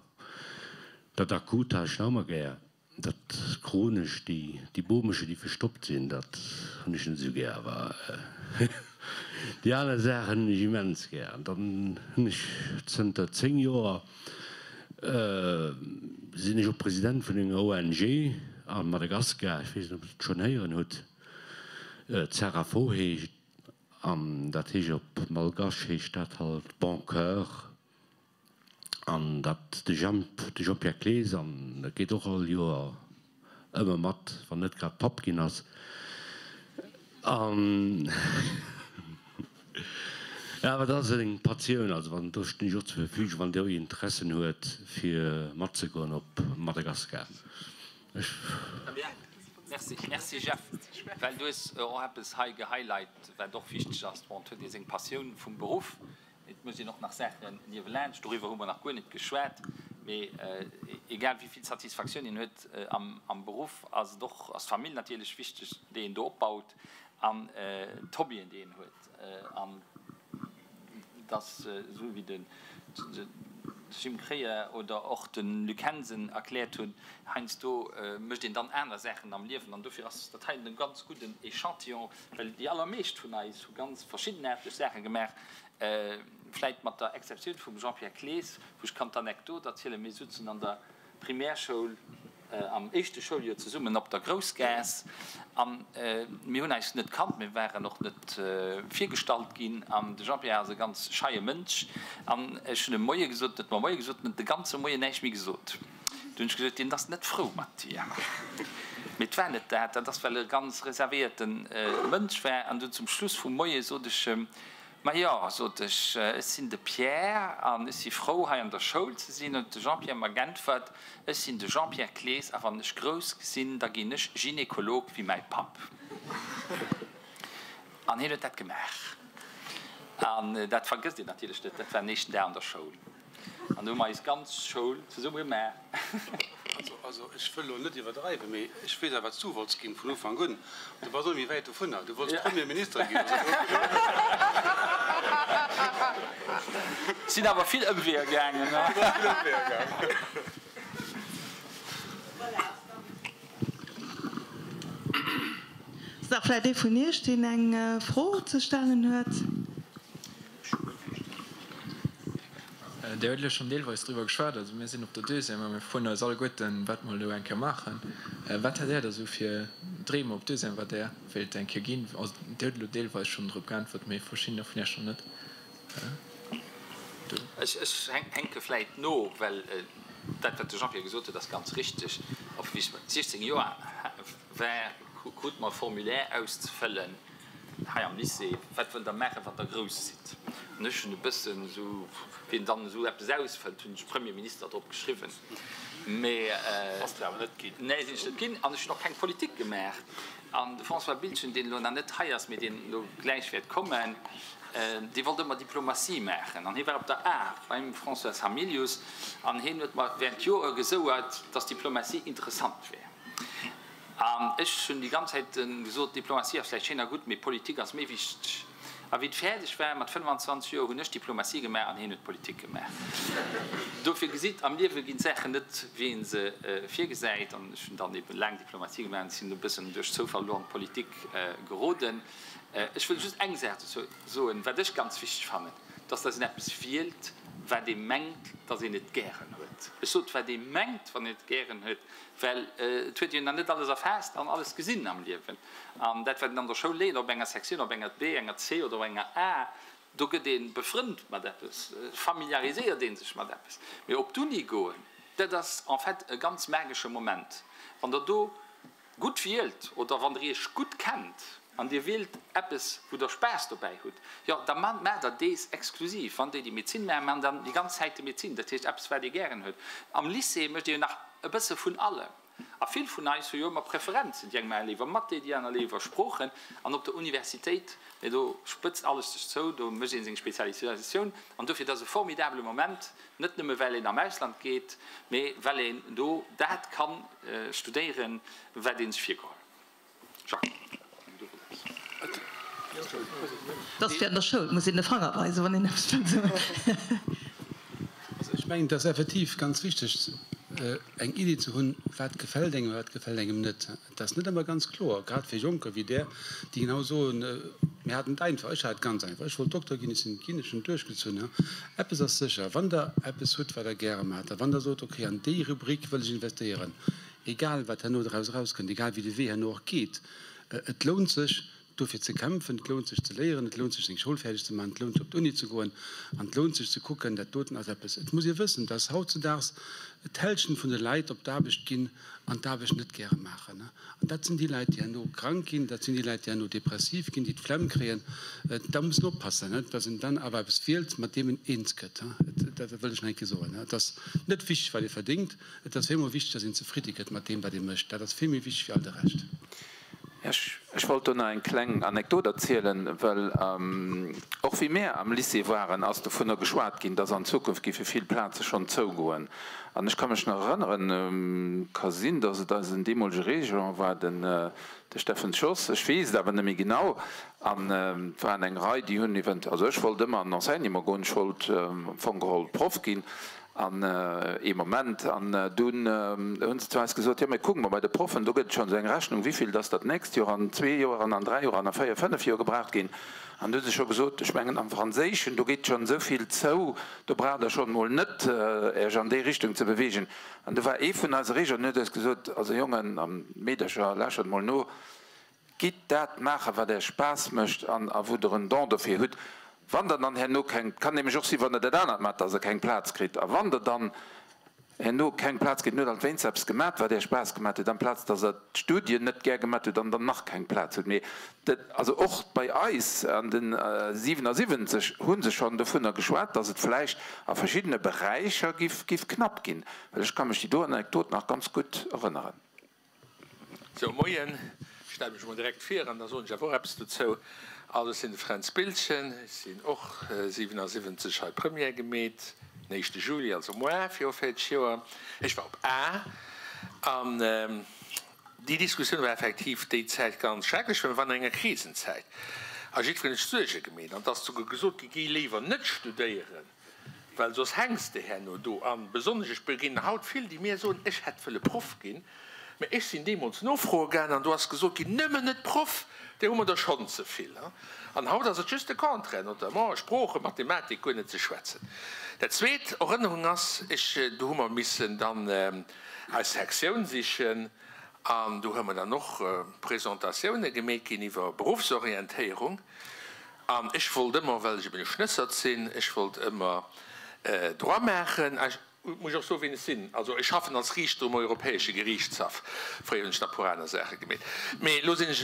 dat Akut hat ech nach ëmmer gär. Dat Chronescht, déi Bomesche, déi verstoppt sinn, dat hunn ech net esou gär. Awer déi aner Saachen hunn ech immens gär. An dann hunn ech zënter 10 Joer sinn ech och President vun enger ONG a Madagaskar. Ech weess net, ob Der et schonn héieren hutt. Tsarafo heescht an dat heescht op Malgache heescht dat halt Bon Coeur. An dat de Jemp, de Jean-Pierre Clees, an e geet och all Joer ëmmer mat, wann net grad Papp ginn ass. An jo, awer dat ass eng Passioun. Also wann, do stinn ech och zur Verfügung, wann Dir Interessen huet fir matzegoen op Madagaskar. Ech. Merci, merci Jeff, well du hues och eppes hei gehighlight, wat och wichteg ass. Bon, et huet ee seng Passioun vum Beruff. Et mécht een och nach Saachen niewelaanscht, doriwwer hu mer nach guer net geschwat. Mee egal wéi vill Satisfaktioun een huet am Beruff, ass et och, ass d'Famill natierlech wichteg, déi een do opbaut, an d'Hobbyen, déi een huet. An et ass esou, wéi de Jim Krier oder och de Luc Hensen erkläert hunn, heiansdo mécht een dann aner Saachen am Liewen. An dofir ass dat heiten e ganz gudden Echantillon, well déi allermeescht vun eis hu ganz verschiddenaarteg Saache gemaach. Vläit mat der Exceptioun vum Jean-Pierre Clees, wou ech kann d'Anekdot erzielen, Mir sutzen an der Primärschoul am éischte Schouljoer zesummen op der Groussgaass a mir hunn eis net kannt, mir waren och net virgestallt ginn an de Jean-Pierre ass e ganz scheie Mënsch an ech hunn em Moie gesot, en huet mer Moie gesot an huet de ganze Moien näischt méi gesot. Du hunn ech gesot, deen ass net frou mat dir. Mee et war net dat, dat ass well e ganz reservéierte Mënsch war an dunn zum Schluss vum Moie sot ech em, Ma jo, sot ech, ech sinn de Pierre an ech si frou, hei an der Schoul ze sinn. Huet de Jean-Pierre mer g'äntwert, Ech sinn de Jean-Pierre Clees a wann ech grouss sinn, da ginn ech Gynekolog wéi mäi Papp. An hien huet dat gemaach. An dat vergësst een natierlech net, dat war den éischten Dag an der Schoul. An do hu mer eis ganz Schoul zesumme gemaach. Also, ech wëll elo net iwwerdreiwen, mee ech weess awer, wat s du wollts ginn vun Ufank un. Du bass och net méi wäit dovunner. Du wollts Premier Minister ginn. Sinn awer vill Ëmweeër gaangen. Ass nach vläicht ee vun Iech, deen eng Fro ze stellen huet? Dir hutt elo schonn deelweis driwwer geschwat. Also mir sinn op der Deuxième a mir froen eis alleguerten, wat mer elo eng Kéier maachen. Wat hätt Där da sou fir Dreem op Deuxième, wat Där wéilt eng Kéier ginn? Also Dir hutt elo deelweis schonn drop geäntwert, mee verschiddener vun Iech nach net. Do. Ech hänke vläit no, well dat, wat de Jean-Pierre gesot huet, ass ganz richteg. Op wéi ech 16 Joer war, krute mer e Formulaire auszefëllen hei am Lycée, Wat wëllt Der maachen, wann Der grouss sidd? An ech hunn e bëssen esou, wéi een dann esou eppes ausfëllt, hunn ech Premier Minister drop geschriwwen. Mee. Bass de awer net ginn. Nee, sinn ech net ginn. An ech hunn och keng Politik gemaach. An de François Biltgen, deen elo nach net hei ass, mee deen elo gläich wäert kommen, dee wollt ëmmer Diplomatie maachen. An hie war op der A beim Françoise Hamilius an hien huet mer während Jore gesouert, dass Diplomatie interessant wär. An ech hunn déi ganz Zäit gesot, Diplomatie ass vläicht schéin a gutt, mee Politik ass méi wichteg. A wéi et fäerdeg war, mat 25 Joer, hunn ech Diplomatie gemaach an hien huet Politik gemaach. Dofir gesitt, am Liewe ginn d'Saachen net, wéi ee se virgesäit. An ech hunn dann ebe laang Diplomatie gemaach an sinn e bëssen duerch Zoufall elo an d'Politik geroden. Ech wëll just eng Saach dozou soen, wat ech ganz wichteg fannen, dass dass een eppes wielt, wat ee mengt, dass een et gären huet. Ech sot, wat ee mengt, wann een et gären huet, well et huet een nach net alles erfaasst an alles gesinn am Liewen. An dat, wat een an der Schoul léiert, op enger Sektioun, op enger B, enger C oder op enger A, do gëtt ee befrënnt mat eppes, familiariséiert ee sech mat eppes. Mee op d'Uni goen, dat ass en fait e ganz magesche Moment. Wann Der do gutt wielt oder wann Der Iech gutt kennt an Dir wielt eppes, wou Der Spaass dobäi hutt, jo, da maacht Der dees exklusiv. Wann déi, déi Medezin maachen, maachen dann déi ganz Zäit de Medezin, dat heescht eppes, wat ee gären huet. Am Lycée mécht ee jo nach e bësse vun allem. A vill vun eis hu jo ëmmer Preferenzen, déi eng maache léiwer Mathé, déi aner léiwer Sproochen. An op der Universitéit, nee, do spëtzt alles sech zou, do mécht ee seng Spezialisatioun. An dofir, dat ass e formidabele Moment, net nëmme well een am Ausland geet, mee well een do dat ka studéieren, wat ee sech virgeholl huet. Jacques, du wollt eppes soen. Et ass wéi an der Schoul, et muss een de Fanger weisen, wann een eppes wëll soen. Also ech mengen, et ass effektiv ganz wichteg, eng Iddi ze hunn, wat gefält engem a wat gefält engem net. Et ass net ëmmer ganz kloer, grad fir Jonker wéi där, déi genau soen, mir haten et einfach, ech hat et ganz einfach, ech wollt Dokter ginn, ech sinn et ginn, ech hunn et duerchgezunn. Eppes ass sécher, wann Der eppes hutt, wat Der gäre maacht, a wann Der sot, okay, an déi Rubrik wëll ech investéieren, egal wat herno doraus erauskënnt, egal wéi de Wee herno och geet, et lount sech, dofir ze kämpfen, et lount sech ze léieren, et lount sech seng Schoul fäerdeg ze maachen, et lount sech op d'Uni ze goen an et lount sech ze kucken, dat doten ass eppes. Et muss ee wëssen, dass hautzedaags d'Hälschent vun de Leit op d'Aarbecht ginn an d'Aarbecht net gäre maachen. An dat sinn déi Leit, déi herno krank ginn, dat sinn déi Leit, déi herno depressiv ginn, déi d'Flemm kréien. Da muss een oppassen, dass een dann awer eppes wielt, mat deem een eens gëtt. Dat wëll ech nach eng Kéier soen. Et ass net wichteg, wat ee verdéngt, et ass vill méi wichteg, dass een zefridde gëtt mat deem, wat ee mécht. Dat ass vill méi wichteg wéi all de Rescht. Ech wollt do nach eng kleng Anekdot erzielen, well och wéi mär am Lycée waren, ass dovunner geschwat ginn, dass an Zukunft géife vill Plaze schonn zougoen. An ech ka mech nach erënneren, ka sinn, dass et eisen deemolege Régent war, den de Steffen Schoss, ech weess et awer net méi genau, an et waren eng Rei, déi hunn event-, also ech wollt ëmmer an den Enseignement goen, ech wollt am Fong geholl Proff ginn, An ee Moment, an dunn hu se zu eis gesot, jo mir kucke mol bei de Proffen, do gëtt et schonn esou eng Rechnung, wéivill dass der d'nächst Joer an zwee Joer an an dräi Joer an a véier, fënnef Joer gebraucht ginn. An du hu se scho gesot, ech mengen am Franséischen, do geet schonn esou vill zou, do braucht der schonn emol net Iech an déi Richtung ze bewegen. An du war ee vun eise Reegeren, den huet eis gesot, also Jongen a Meedercher, lauschert emol no, Gitt dat maachen, wat Äech Spaass mécht an a wou Der en Don dofir hutt. Wann Der dann herno keng, et kann nämlech och sinn, wann Der dat anert maacht, dass Der keng Plaz kritt, a wann Der dann herno keng Plaz kritt, dann hutt Der alt wéinst eppes gemat, wat Äech Spaass gemat huet, amplaz dass Der d'Studien net gär gemat hutt an dann nach keng Plaz hutt. Mee dat, also och bei eis an den 77 hu se schonn dovunner geschwat, dass et vläicht a verschiddene Beräicher giff, giff knapp ginn, well ech ka mech déi do Anekdot nach ganz gutt erënneren. Sou, moien. Ech stelle mech emol direkt vir an da soen ech awer och eppes dozou. Also, ech sinn de Fränz Biltgen, ech sinn och 77 hei Première gemeet, den éischte Juli, also moar viru 40 Joer. Ech war op A an déi Diskussioun war effektiv déi Zäit ganz schrecklech, well mir waren an enger Krisenzäit a jiddwereen huet sech Suerge gemeet an et ass souguer gesot gi, Géi léiwer net studéieren, well soss hänks de herno do. A besonnesch, ech begéinen haut vill, déi mir soen, ech hätt wëlle Proff ginn, mä ech sinn deemools nofroe gaangen an do ass gesot ginn, nëmmen net Proff, där hu mer der schonn ze vill. An haut ass et just de Contraire, notamment Sproochen, Mathematik guer net ze schwätzen. Dat zweet Erënnerung ass, ech, do hu mer missen dann eis Sektioun sichen an do hu mer dann och Presentatioune gemeet ginn iwwer Beruffsorientéierung. An ech wollt ëmmer, well ech eben e Schnëssert sinn, ech wollt ëmmer Droit maachen. A ech muss och soen, wien ech sinn. Also ech schaffen als Riichter um Europäesche Geriichtshaff. Fréier hunn ech nach e puer aner Saache gemeet, mee elo sinn ech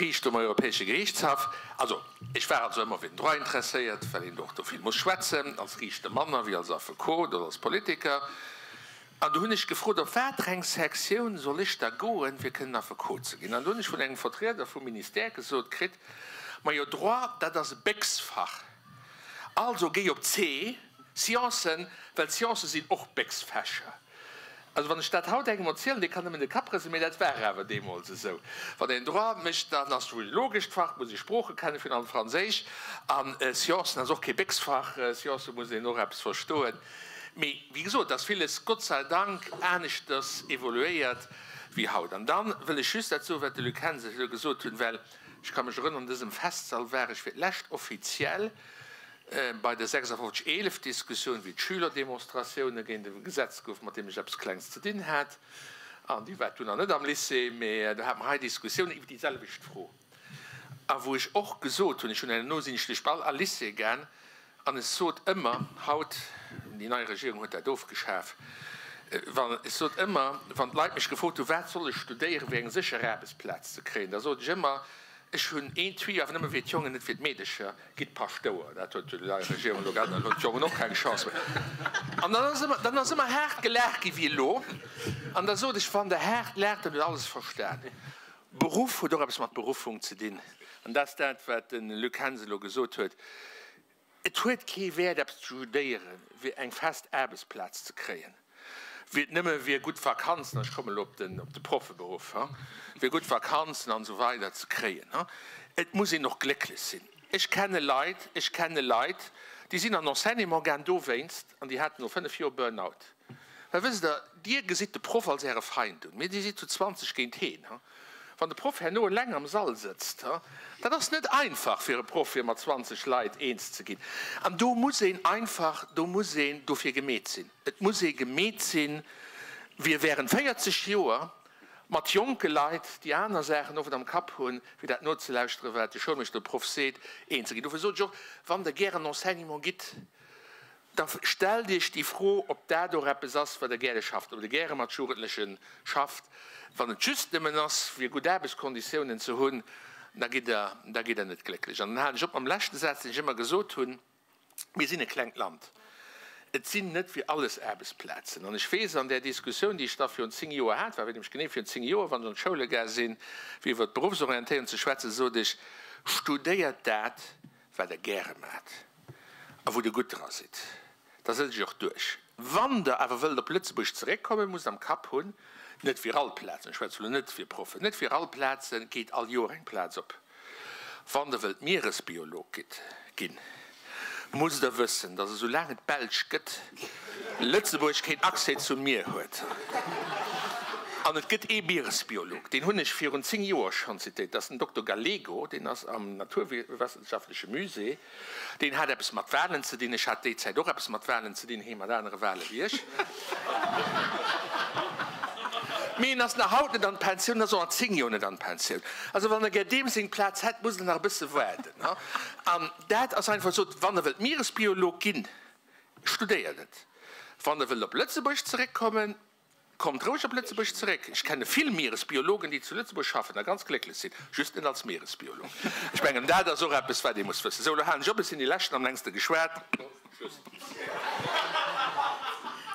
Riichter um Europäesche Geriichtshaff. Also ech war also ëmmer fir den Droit interesséiert, well een och do vill muss schwätzen, als Riichter manner wéi als Affekot oder als Politiker. An do hunn ech gefrot, op watereng Sektioun soll ech da goen, fir kënnen Affekot ze ginn. An do hunn ech vun engem Vertrieder vum Ministère gesot kritt, Majo, Droit, dat ass e Béchsfach, also géi op C, Sciencen, well Sciencë sinn och Béchsfächer. Also wann ech dat haut engem erzielen, dee kann nëmmen de Kapp rëselen, mee dat war awer deemools esou. Wann een Droit mécht, dann ass wuel e logescht Fach, muss ee Sprooche kennen, virun allem Franséisch. A Sciencen ass och kee Béchsfach, Sciencen muss een och eppes verstoen. Mee wéi gesot, ass villes Gott sei Dank aneschters evoluéiert wéi haut. An da wëll ech just dat soen, wat de Luc Hensen elo gesot huet, well ech ka mech erënneren, an dësem Festsall war ech fir d'lescht offiziell, Bei der 56 11 Diskussioun, wéi d'Schülerdemonstratioune géint e Gesetz gouf, mat deem ech eppes Klengs ze dinn hat, an déi war dunn nach net am Lycée, mä do hate mer hei Diskussiounen iwwer déi selwecht Fro, a wou ech och gesot hunn, ech hunn herno sinn ech duerch all all Lycée gaang, an ech sot ëmmer, haut, déi nei Regierung huet dat ofgeschaf, wann, ech sot ëmmer, wann d'Leit mech gefrot hunn, wat soll ech studéieren, fir eng sécher Aarbechtsplaz ze kréien, da sot ech ëmmer, ech hunn een Tuyau, awer nëmme fir d'Jongen, net fir d'Meedecher. Gitt Paschtouer, dat huet déi nei Regierung elo geännert, elo hunn d'Jongen och keng Chance méi. An dann ass ëmmer, dann ass ëmmer haart gelaacht gi wéi elo. An da sot ech, wann Der haart laacht, dann hutt Der alles verstan. Beruff huet och eppes mat Beruffung ze dinn. An dat ass dat, wat de Luc Hensen elo gesot huet. Et huet kee Wäert, eppes ze studéieren, fir eng fest Aarbechtsplaz ze kréien. Wéi et nëmme wier gutt Vakanzen, ech kommen elo op den op de Proffeberuff, wier gutt Vakanzen an esou weider ze kréien. Et muss een och glécklech sinn. Ech kenne Leit, ech kenne Leit, déi sinn an Enseignement gaang dowéinst an déi haten no 5 Joer Burn-out. Well wësst Der, Dir gesitt de Proff als Äre Feind un, mee Dir sidd zu 20 géint heen. Wann de Proff herno eleng am Sall sëtzt, dat ass net einfach fir e Proff, fir mat 20 Leit eens ze ginn. An do muss een einfach, do muss een dofir gemeet sinn. Et muss ee gemeet sinn, fir während 40 Joer mat jonke Leit, déi aner Saachen oft am Kapp hunn, wéi dat nozelauschteren, wat de Schoulmeeschter, de Proff seet, eens ze ginn. Dofir sot ech och, wann Der gären Enseignement gitt, da stellt Iech déi Fro, ob dat och eppes ass, wat Der gäre schafft, ob Der gäre mat Jugendleche schafft. Wann et just nëmmen ass, fir gutt Aarbechtskonditiounen ze hunn, da gitt Der, da gitt Der net glécklech. An dann halen ech op mam leschte Saz, deen ech ëmmer gesot hunn, Mir sinn e klengt Land. Et sinn net fir alles Aarbechtsplazen. An ech weess, an där Diskussioun, déi ech da virun 10 Joer hat, war nämlech genee virun 10 Joer, wann ech an d'Schoule gaang sinn, fir iwwert d'Beruffsorientéierung ze schwätzen, sot ech, Studéiert dat, wat Der gäre maacht a wou Der gutt dra sidd. Da setzt Iech och duerch. Wann Der awer wëllt op Lëtzebuerg zeréckkommen, musst Der am Kapp hunn, net fir all Plazen, ech schwätze elo net fir Proffen, net fir all Plaze geet all Joer eng Plaz op. Wann Der wëllt Mieresbiolog gitt, ginn, musst Der wëssen, datt esou laang et d'Belsch gëtt, Lëtzebuerg keen Accès zum Mier huet. An et gëtt ee Mieresbiolog, deen hunn ech virun 10 Joer schonn zitéiert, dat ass den Dokter Gallego, deen ass am Naturwissenschaftleche Musée. Deen hat eppes mat Walen ze dinn. Ech hat déi Zäit och eppes mat Walen ze dinn, hee mat anere Wale wéi ech. Mee en ass nach haut net an d'Pensioun, en ass och an 10 Joer net an d'Pensioun. Also wann Der gär deem seng Plaz hätt, musst Der nach e bësse waarden. An dat ass einfach esou, wann Der wëllt Mieresbiolog ginn, studéiert et. Wann Der wëllt op Lëtzebuerg zeréckkommen, Kommt roueg op Lëtzebuerg zeréck. Ech kenne vill Mieresbiologen, déi zu Lëtzebuerg schaffen a ganz glécklech sinn, just net als Mieresbiolog. Ech mengen, dat ass och eppes, wat ee muss wëssen. Sou, elo halen ech op, ech sinn déi Leschten am längste geschwat. Schluss.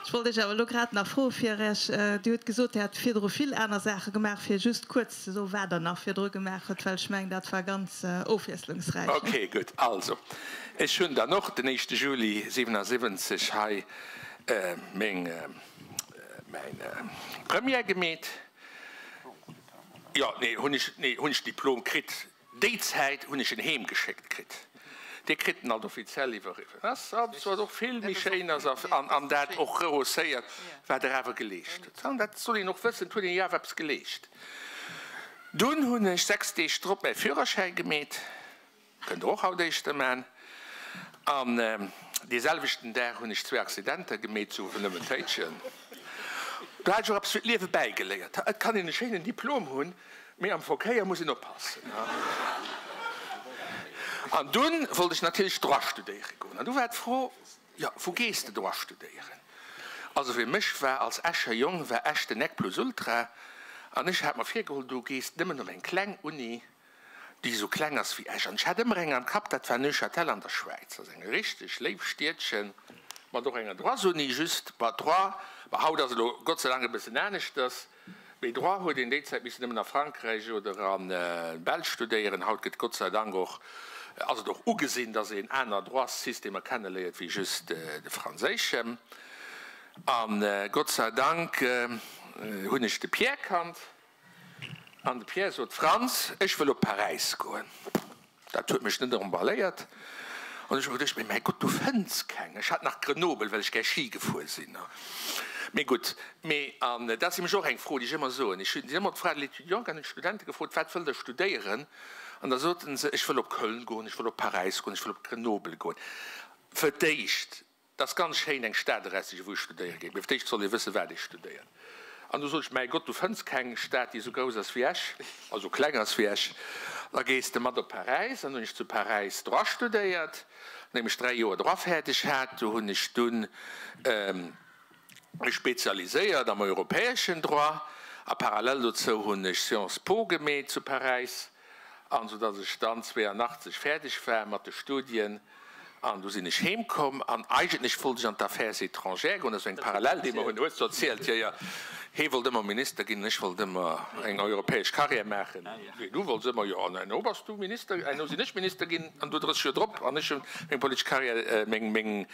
Ech wollt Iech awer elo grad nach froe fir Iech, Dir hutt gesot, Dir hätt virdru vill aner Saache gemaach, fir just kuerz ze soen, wat Der nach virdru gemaach hutt, well ech mengen, dat war ganz ofwiesslungsräich. Okay, gutt. Also, ech hunn dann och den éischte Juli 77 hei meng. Mäin Première gemeet. Jo, nee, hunn ech, nee, hunn ech Diplom kritt. Déi Zäit hunn ech en heem geschéckt kritt. Dir kritt en alt offiziell iwwerriwwen. Ass wat och vill méi schéin ass an, an dat och rehausseiert, wat Der awer geleescht hutt. An dat soll een och wëssen, et huet een jo awer eppes geleescht. Dunn hunn ech 6 Deeg drop mäi Führerschäi gemeet. Kënnt der och haut éischter man. An dee selwechten Dag hunn ech zwee Accidenter gemeet, sou wou nëmmen Téitschen. Do hat ech och eppes fir d'Liewe bäigeléiert. Et kann een e schéinen Diplom hunn, mee am Verkéier muss een oppassen. An dunn wollt ech natierlech Droit studéiere goen. An du war d'Fro, Jo, wou gees de Droit studéieren? Also fir mech war als Escher Jong war Esch den Nec plus ultra. An ech hat mer virgeholl, du gees nëmmen op eng kleng Uni, déi esou kleng ass wéi Esch. An ech hat ëmmer eng am Kapp, dat war Neuchâtel an der Schwäiz. Dat ass eng richteg léif Stiedchen, mat och enger Droitsuni, just, bah, Droit, bah, haut ass elo Gott sei Dank e bëssen aneschters, mee Droit huet een déi Zäit missen nëmmen a Frankräich oder an Belsch studéieren. Haut gëtt Gott sei Dank och, ass et och ugesinn, dass een aner Droitssystemer kenneléiert wéi just de franséischen. A Gott sei Dank hunn ech de Pierre kannt. An de Pierre sot, Franz, ech wëll op Paräis goen. Dat huet mech net emballéiert. An ech hu geduecht, mee mäi Gott, du fënns keng. Ech hat nach Grenoble, well ech gär Schi gefuer sinn. Mee gutt. Mee, an dat ass nämlech och eng Fro, déi ech ëmmer soen, ech hunn ëmmer d'Fra de l'étudiant an d'Studente gefrot, wat wëllt Der studéieren? An da soten se, ech wëll op Köln goen, ech wëll op Paräis goen, ech wëll op Grenoble goen. Fir d'éischt Et ass ganz schéin, eng Stad eraussichen, wou ee studéiere geet, mee fir d'éischt soll ee wëssen, wat ee studéiert. An du sot ech, Mäi Gott, du fënns keng Stad, déi esou grouss ass wéi Esch, also kleng ass wéi Esch. Da gees de mat op Paräis. An hunn ech zu Paräis Droit studéiert. Nodeem ech 3 Joer Droit fäerdeg hat, do hunn ech dunn mech spezialiséiert am europäeschen Droit. A parallel dozou hunn ech Sciences Po gemeet zu Paräis. An sou dass ech dann 82 fäerdeg war mat de Studien an du sinn ech heem komm an eigentlech wollt ech an d'Affaires étrangères goen, dat ass eng Parallel déi mer hunn, hues du erzielt, jo jo, hee wollt ëmmer Minister ginn an ech wollt ëmmer eng europäesch Carrière maachen, wéi du wollts ëmmer, jo an herno bass du Minister, herno sinn ech Minister ginn an du 30 Joer drop an ech hunn meng politesch Carrière, meng meng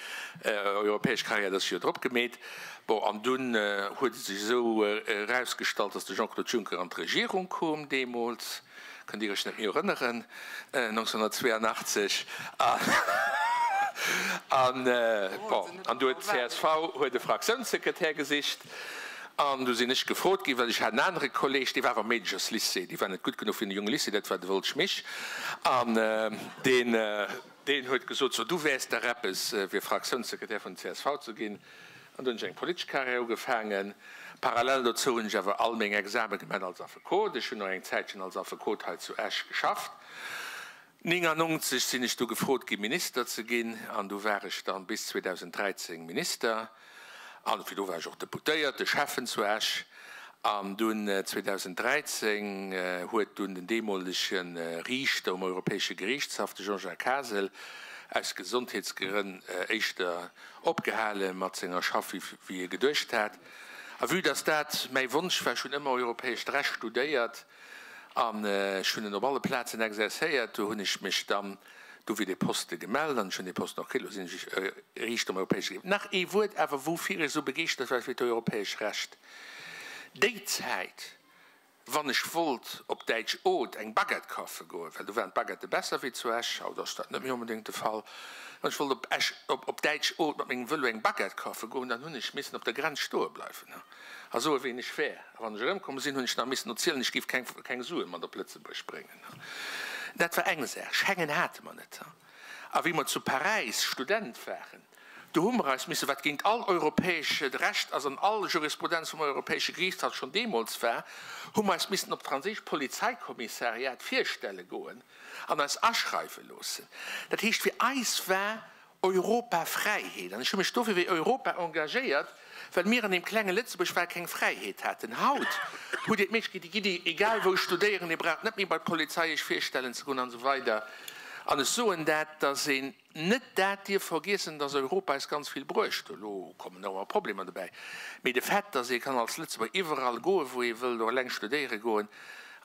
europäesch Carrière 30 Joer drop gemeet. Bon an dunn huet et sech esou erausgestallt, dass de Jean-Claude Juncker an d'Regierung koom deemools, kënnt Dir Iech net méi erënneren, 1982, an bon, an du huet d'CSV huet e Fraktiounssekretär gesicht an du sinn ech gefrot ginn, well ech hat en anere Kolleg, dee war awer am Meedecherslycée, dee war net gutt genuch fir den Junge Lycée, dat war de Wolsch Mich, an deen, deen huet gesot, so du wäers dach eppes fir Fraktiounssekretär vun der csv ze ginn. An du hunn ech eng politesch Carrière ugefaangen. Parallel dozou hunn ech awer all meng Exame gemaach als Affekot. Ech hunn och eng Zäitchen als Affekot hei zu Esch geschafft. 99 sinn ech du gefrot gi Minister ze ginn an du war ech dann bis 2013 Minister. An virdu war ech och Deputéierte, Schäffen zu Esch. An dunn 2013 huet dunn den deemolege Riichter um Europäesche Geriichtshaff, de Jean-Jacques Kasel, aus Gesondheetsgrënn éischter Opgehale mat senger Schaff wéi e geduecht hat. A vue dass dat mäi Wonsch war, ech hunn ëmmer europäescht Recht studéiert an ech hunn en op alle Plazen exercéiert, do hunn ech mech dann du fir dee Poste gemellt an ech hunn dee Posten och kritt. Elo sinn ech Riichter um europäesche Geriicht. Nach ee Wuert awer, woufir ech esou begeeschtert war fir d'europäesch Recht déi Zäit, Wann ech wollt op Däitsch Oth eng Baguette kafe goen, well do waren d'Baguettë besser wéi zu Esch, haut ass dat net méi onbedéngt de Fall, wann ech wollt op Esch, op Däitsch Oth mat mengem Vëlo eng Baguette kafe goen, dann hunn ech missen op der Grenz stoe bleiwen a soe ween ech wär. A wann ech erëmkomm sinn, hunn ech nach missen erzielen, ech géif keng, keng Sue mat op Lëtzebuerg bréngen. Dat war eng Saach. Schengen hate mer net. A wéi mer zu Paräis Student waren, do hu mer eis missen, wat géint all europäescht Recht ass an all Jurisprudenz vum Europäesche Geriichtshaff schonn deemools war, hu mer eis missen op d'franséisch Polizeikommissariat virstelle goen an eis aschreiwe loossen. Dat heescht, fir eis war Europa Fräiheet. An ech hu mech dofir fir Europa engagéiert, well mir an deem klenge Lëtzebuerg bal keng Fräiheet haten. Haut hutt Dir d'Méiglechkeet, Dir gitt egal wou studéieren, Dir braucht net méi bei d'Polizei Iech virstellen ze goen an esou weider. An ech soen dat, dass een net dat dierf vergiessen, dass Europa eis ganz vill bruecht huet. Elo kommen och ëmmer Problemer dobäi, mee de Fait, dass ee kann als Lëtzebuerger iwwerall goen, wou ee wëllt, och eleng studéiere goen,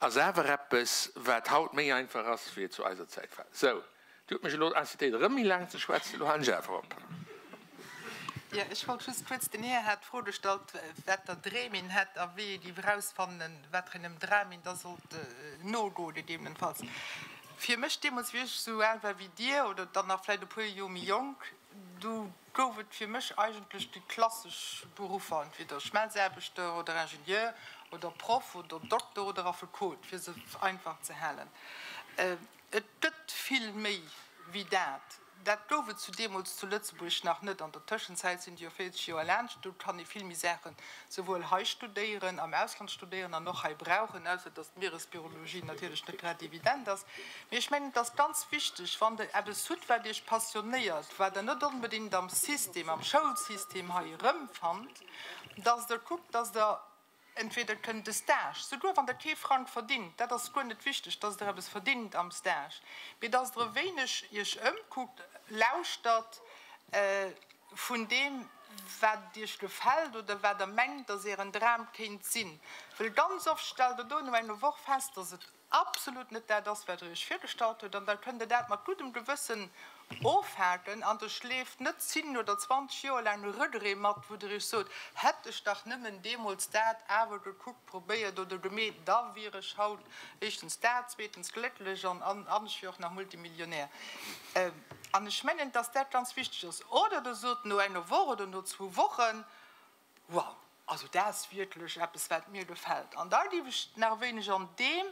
ass awer eppes, wat haut méi einfach ass, wéi et zu eiser Zäit war. Sou. Dir hutt mech elo incitéiert erëm méi laang ze schwätzen, elo halen ech awer op. Jo, ech wollt just kuerz, den Här hat d'Fro gestallt, wat der Dreem een hätt a wéi ee géif erausfannen, wat fir engem Dram een da sollt nogoen gegebenenfalls. Fir mech deemools, wéi ech esou al war wéi Dir oder dann nach vläicht e puer Joer méi jonk, du gouf et fir mech eigentlech déi klassesch Beruffer, entweder Schmelzaarbechter oder Ingenieur oder Proff oder Dokter oder Affekot, fir se einfach ze halen. Et gëtt vill méi wéi dat. Dat gouf et zu deemools zu Lëtzebuerg nach net. An der Tëschenzäit sinn déi jo 40 Joer laanscht. Do kann ee vill méi Saachen souwuel hei studéieren, am Ausland studéieren an och hei brauchen, ausser datt d'Mieresbiologie natierlech net grad evident ass. Mee ech mengen, et ass ganz wichteg, wann Der eppes hutt, wat Iech passionéiert, wat Der net onbedéngt am System, am Schoulsystem hei erëmfannt, datt Der kuckt, datt Der Entweder kënnt de Stage, souguer wann Der kee Frang verdingt, dat ass guer net wichteg, dass Der eppes verdingt am Stage, mee dass Der e wéineg Iech ëmkuckt, lauschtert. vun deem, wat Iech gefält oder wat Der mengt, dass Ären Dram kéint sinn. Well ganz oft stellt Der do no enger Woch fest, dass et absolut net dat ass, wat Der Iech virgestallt hutt. An da kënnt Der dat mat guddem Gewëssen ofhaken an Der schleeft net 10 oder 20 Joer laang e Regret mat, wou Der Iech sot, Hätt ech dach nëmmen deemools dat awer gekuckt, probéiert oder gemeet, da wier ech haut éischtens dat, zweetens glécklech an an ech wier och nach Multimillionär. An ech mengen, dass dat ganz wichteg ass. Oder Der sot no enger Woch oder no zwou Wochen, Wow, also dat ass wierklech eppes, wat mir gefält. An da géif ech nach e wéineg an deem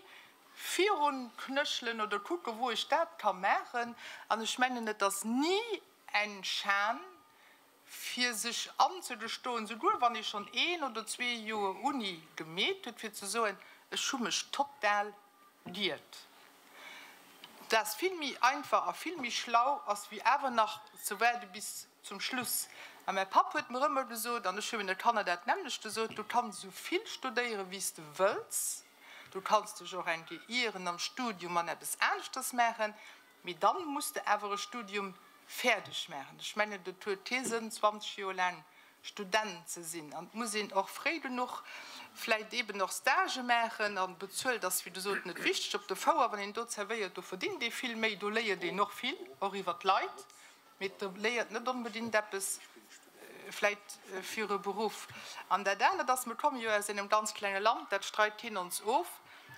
virunknöchelen oder kucken, wou ech dat ka maachen. An ech mengen, et ass ni eng Schan, fir sech anzegestoen, souguer wann ee schonn een oder zwee Joer Uni gemeet huet, fir ze soen, ech hu mech total giert. Dat ass vill méi einfach a vill méi schlau ass, wéi awer nach ze waarde bis zum Schluss. A mäi Papp huet mer ëmmer gesot, an ech hu menge Kanner dat nämmlecht gesot, Du kanns esou vill studéieren, wéi s de wëlls, du kanns dech och eng Kéier ieren am Studium an eppes aneschters maachen, Mee dann muss de awer e Studium fäerdeg maachen. Ech mengen, et huet kee Sënn, 20 Joer laang Student ze sinn. An et muss een och fréi genuch vläicht eeben och Stagë maachen. A bezuelt ass, wéi gesot, net wichteg. Op der Fouer, wann een do zerwéiert, do verdingt ee vill méi, do léiert een och vill, och iwwer d'Leit. Mee et léiert net onbedingt eppes vläit fir e Beruff. An dat anert ass, mir komme jo aus engem ganz klenge Land, dat streit keen ons of.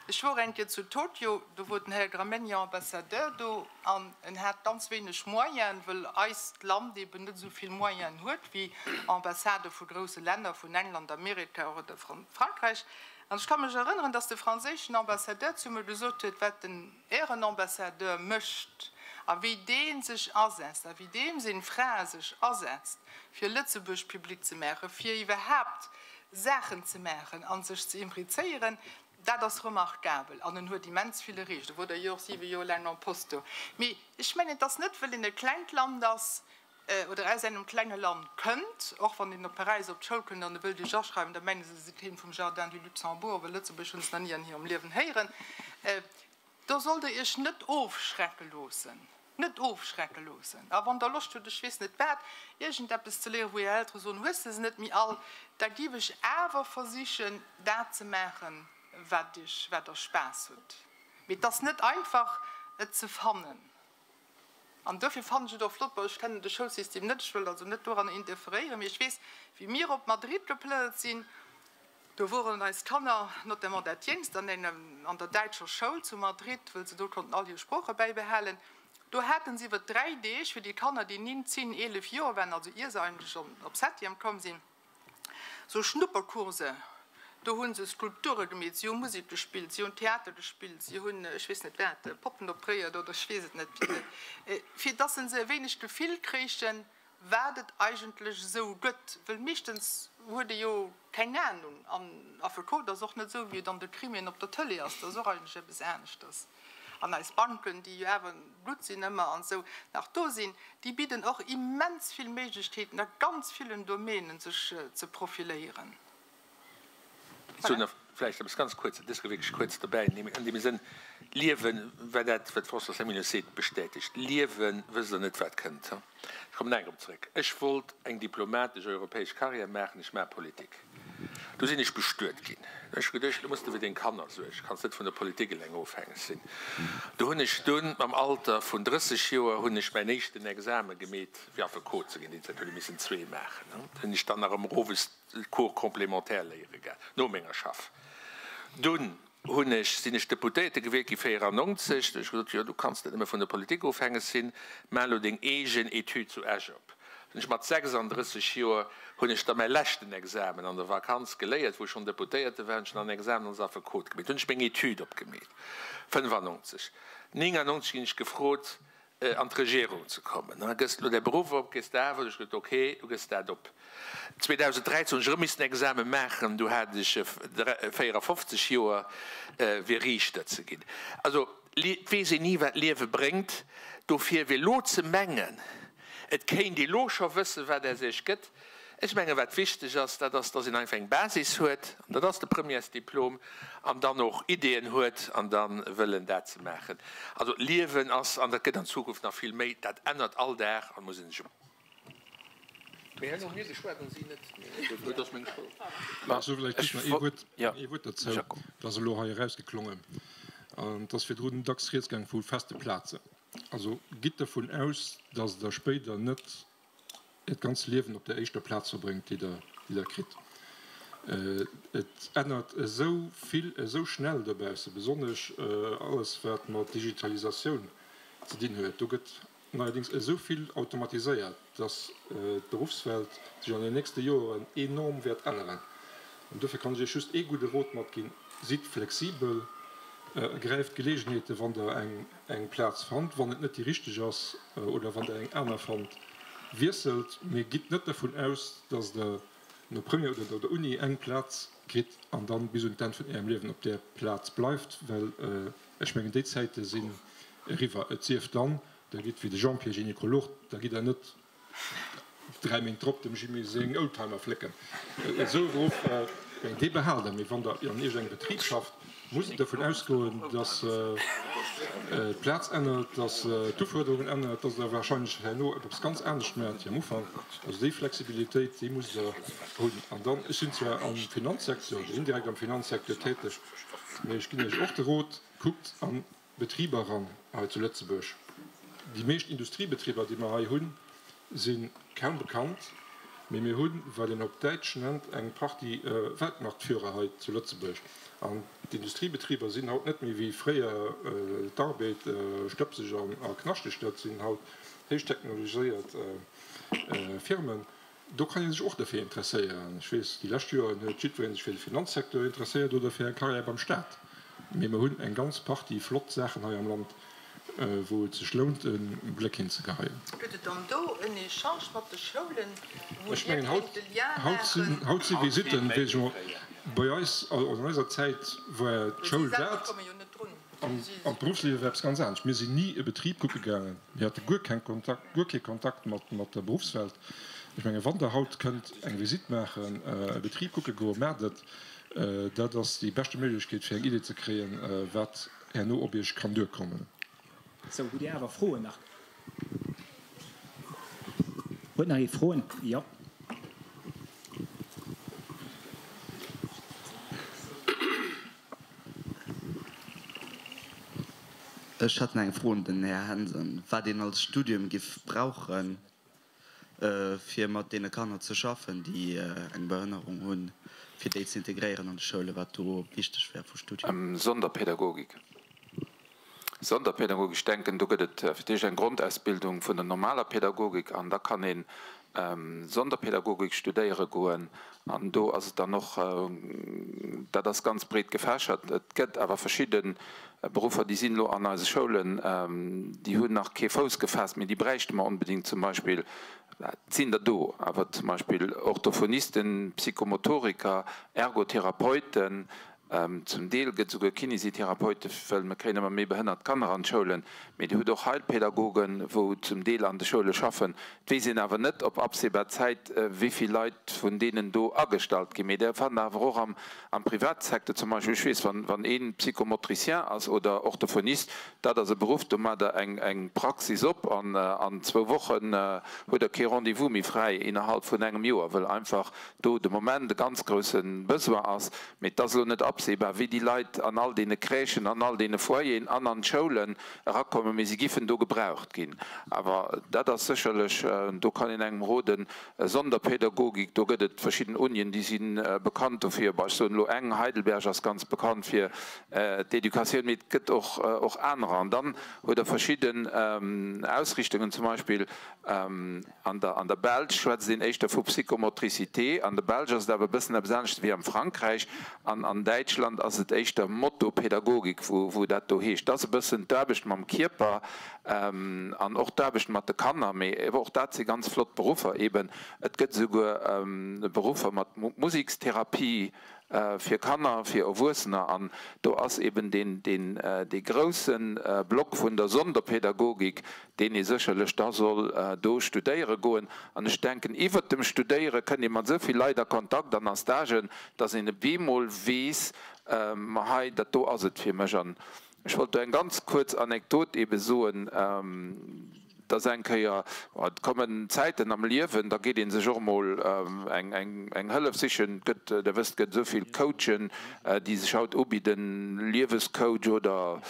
Ech wor eng Kéier zu Tokio, do wor den Här Gramegna Ambassadeur do an en hat ganz wéineg Moyenen, wëll eist Land eben net esou vill Moyenen huet wéi Ambassade vu grousse Länner, vun England, Amerika oder Frankräich. An ech ka mech erënneren, dass de franséischen Ambassadeur zu mir gesot huet, wat den Ären Ambassadeur mécht a wéi dee sech asetzt a wéi deem seng Fra sech asetzt, fir Lëtzebuerg public ze maachen, fir iwwerhaapt Saachen ze maachen a sech ze implizéieren, dat ass remarkabel. An en huet immens vill erreecht. E wor der jo och siwe Joer laang en poste do. Mee ech mengen, et ass net, wëll een e klengt Land ass oder aus engem klenge Land kënnt, och wann een op Paräis op d'Schoul kënnt an e wëllt Iech aschreiwen, da menge se, se si keen vum Jardin du Luxembourg, well Lëtzebuerg hunn se nach ni an hirem Liewen héieren. Do sollt Der Iech net ofschrecke loossen, net ofschrecke loossen. A wann Der Loscht hutt, ech weess net wat, iergendeppes ze léieren, wou Är Eltere soen, Hues de se net méi all? da giff ech awer versichen, dat ze maachen, wat Iech, wat Der Spaass hutt. Mee et ass net einfach, et ze fannen. An dofir fannen ech et och flott, bon, ech kennen de Schoulsystem net, ech wëll also net doranner interferéieren, mee ech weess, wéi mir op Madrid geplënnert sinn, do woren eis Kanner, notamment dat Jéngst, an engem, an der däitscher Schoul zu Madrid, wëll se do konnten all hir Sprooche bäibehalen. Do haten se iwwer 3 Deeg fir déi Kanner, déi 9, 10, 11 Joer waren, also ier se eigentlech op Septième komm sinn, Sou Schnuppercoursen, do hu se Skulpture gemeet, si hu Musek gespillt, si hunn Theater gespillt, si hunn ech weess net wat, Poppen opréiert oder ech weess et net, fir dass se e wéineg d'Gefill kréichen, wat et eigentlech esou gëtt. Wëll meeschtens huet ee jo keng Anung. An Affekot ass och net esou, wéi et an de Krimien op der Tëlee ass, dat ass och eigentlech eppes aneschters. An eis Banken, déi jo awer gutt sinn ëmmer an esou nach do sinn, déi bidden och immens vill Méiglechkeeten a ganz villen Domänen sech ze profiléieren. Ech soen nach vläicht eppes ganz kuerz, dat ass wierklech kuerz dobäi, an deem Sënn, Liewen, well dat, wat d'Françoise Hamilius seet, bestätegt, Liewen, wësst Der net, wat kënnt. Ech kommen nach eng Kéier drop zeréck. Ech wollt eng diplomatesch europäesch Carrière maachen, ech maache Politik. Du sinn ech bestuet ginn. Du hunn ech geduecht, elo muss de fir deng Kanner suergen, kanns net vun der Politik eleng ofhängeg sinn. Du hunn ech dunn am Alter vun 30 Joer hunn ech mäin éischten Exame gemeet fir Affekot ze ginn. Déi Zäit huet ee missen zwee maachen. Du hunn ech dann nach ëm owes Cours complémentaire léiere gaang no menger Schaff. Dunn hunn ech, sinn ech Deputéierte gewielt gi 94, du hunn ech gesot, jo du kanns net nëmme vun der Politik ofhängeg sinn, maach elo deng eegen Etüd zu Esch op. Hunn ech mat 36 Joer hunn ech da mäi leschten Examen an der Vakanz geléiert, wou ech schonn Deputéierte war, hunn ech nach en Examen als Affekot gemeet, hunn ech meng Etüd opgemeet 95. 99 ginn ech gefrot, an d'Regierung ze kommen. Gëss elo däi Beruff op, gëss de awer? Ech gesot, ok, du gëss dat op. 2013 hunn ech erëm missen Exame maachen, du hat ech 54 Joer, fir Riichter ze ginn. Also, et weess een ni, wat d'Liewe bréngt. Dofir fir elo ze mengen, et kéint ee elo scho wëssen, wat aus Iech gëtt, Ech mengen, wat wichteg ass, dat ass, dass een einfach eng Basis huet, an dat ass de Premièresdiplom, an dann och Ideeën huet an da wëllen dat ze maachen. Also d'Liewen ass, an dat gëtt an Zukunft nach vill méi, dat ännert all Dag an muss een sech. Mee herno hu mir geschwat an si net. Dat ass meng Schold. Ech soe vläicht just nach ee Wuert, ee Wuert derzou. Dat ass elo hei erausgeklongen. An et ass virdrun dacks rieds gaang vu feste Plazen. Also gitt dervun aus, dass Der spéider net Äert ganz Liewen op der éischter Plaz verbréngt, déi Der, déi Der kritt. Et ännert esou vill, esou schnell dobausse, besonnesch alles, wat mat Digitalisatioun ze dinn huet. Do gëtt neierdings esou vill automatiséiert, dass d'Beruffswelt sech an den nächste Joren enorm wäert änneren. An dofir kann ech Iech just ee gudde Rot matginn, Sidd flexibel, ergräift Geleegenheeten, wann Der eng Plaz fannt. Wann et net déi richteg ass oder wann Der eng aner fannt, wiesselt, mee gitt net dervun aus, dass Der no Première oder no der Uni eng Plaz kritt an dann bis un d'Enn vun Ärem Liewen op där Plaz bleift, well ech mengen, déi Zäite sinn eriwwer. Et sief dann, Der gitt wéi de Jean-Pierre Gynekolog, da gitt Der net 3 Méint drop dem Jimmy seng Oldtimer flécken. Esou e Beruff, meng dee behaalt Der, mee wann Der an iergend engem Betrib schafft, musst Der dovun ausgoen, dass d'Plaz ännert, dass d'Ufuerderungen ännert, dass Der wahrscheinlech herno eppes ganz anescht maacht wéi am Ufank. Also déi Flexibilitéit, déi musst Der hunn. An dann, ech sinn zwar am Finanzsecteur oder indirekt am Finanzsecteur täteg, mee ech ginn Iech och de Rot, kuckt an Betriber eran hei zu Lëtzebuerg. Déi meescht Industriebetriber, déi mer hei hunn, si kaum bekannt, mee mir hunn, wat een op Däitsch nennt, eng Partie Weltmarktführer hei zu Lëtzebuerg. An d'Industriebetriber sinn haut net méi wéi fréier d'Arbed, stëbseg a knaschteg, dat sinn haut héichtechnologiséiert Firmen. Do kann ee sech och derfir interesséieren. Ech weess, déi lescht Joren huet jiddweree sech fir de Finanzsecteur interesséiert oder fir eng Carrière beim Staat. Mee mer hunn eng ganz Partie flott Saachen hei am Land, wou et sech lount, e Bléck hinzegeheien. Gëtt et dann do en Echange mat de Schoulen, wou Ech Dir mengen, haut, kéint de Lien haut sinn, maachen? haut si Visitten, weess ech emol, bei eis, also an eiser Zäit war Mee si d'Schoul selwer dat. komme jo net drun. An d'Beruffsliewe war eppes ganz anescht. Mir sinn ni e Betrib kucke gaangen. Mir hate guer keng Kontakt, guer kee Kontakt mat mat der Beruffswelt. Ech menge wann Der haut kënnt eng Visitt maachen, e Betrib kucke goen, maacht et. Dat ass déi beschte Méiglechkeet fir eng Idee ze kréien, wat herno op Iech kann duerkommen. Sou, hutt Dir awer Froen nach? Huet nach ee Froen? Jo. Ech hätt nach eng Fro un den Här Hansen, wat een als Studium giff brauchen, fir mat deene Kanner ze schaffen, déi eng Behënnerung hunn, fir déi ze integréieren an de Schoulen, wat do wichteg wär vu Studium. Sonderpädagogik. Sonderpädagogik, ech denken, do gëtt et fir d'éischt eng Grondausbildung vun der normaler Pädagogik an da kann ee Sonderpädagogik studéiere goen an do ass et dann och, dat ass ganz breet gefächert. Et gëtt awer verschidde Beruffer, déi sinn elo an eise Schoulen, déi hunn nach kee Fouss gefaasst, mee déi bräichte mer onbedéngt, zum Beispill, et sinn der do, awer zum Beispill Orthophonisten, Psychomotoriker, Ergotherapeuten, Zum Deel gëtt esouguer Kinesitherapeute, well mer kréien ëmmer méi behënnert Kanner an d'Schoulen, mee Dir hutt och Heilpädagogen, wou zum Deel an de Schoule schaffen. Et weess een awer net op absehbar Zäit, wéi vill Leit vun deenen do agestallt ginn. Mee Der fannt awer och am Privatsecteur zum Beispill, ech weess, wann ee Psychomotricien ass oder Orthophonist, dat ass e Beruff, do maacht Der eng Praxis op an an zwou Wochen hutt Der kee Rendez-vous méi fräi innerhalb vun engem Joer, wëll einfach do de Moment e ganz grousse Besoin ass. Mee et ass elo net absehbar, wéi déi Leit an all deene Crèchen, an all deene Foyeren an an d'Schoulen erakommen, mee si giffen do gebraucht ginn. Awer dat ass sécherlech, do kann een engem roden, Sonderpädagogik, do gëtt et verschidden Unien, déi si bekannt dofir. Bon, ech soen elo eng, Heidelberg ass ganz bekannt fir d'Educatioun, mee et gëtt och anerer. An dann huet Der verschidden Ausrichtungen, zum Beispill An der an der Belsch schwätzt een éischter vu Psychomotricité. An der Belsch ass et awer e bëssen eppes anescht wéi am Frankräich. An an Däitschland ass et éischter Motopädagogik, wou wou dat do heescht. Dat ass e bëssen d'Aarbecht mam Kierper an och d'Aarbecht mat de Kanner. Mee och dat si ganz flott Beruffer eeben. Et gëtt esouguer Beruffer mat Musikstherapie. fir Kanner, fir Erwuessener, an do ass eben deen, deen, dee grousse Block vun der Sonderpädagogik, deen ee sécherlech da soll do studéiere goen. An ech denken, iwwert dem Studéiere kënnt ee mat esou vill Leit a Kontakt an a Stagen, dass een op eemol weess, ma hei, dat do ass et fir mech. An ech wollt do eng ganz kuerz Anekdot ebe soen. ass eng Kéier, et kommen Zäiten am Liewen, da geet ee sech och emol eng Hëllef sichen. Et gëtt, Der wësst, et gëtt esou vill Coachen, déi sech haut ubidden, Liewescoach oder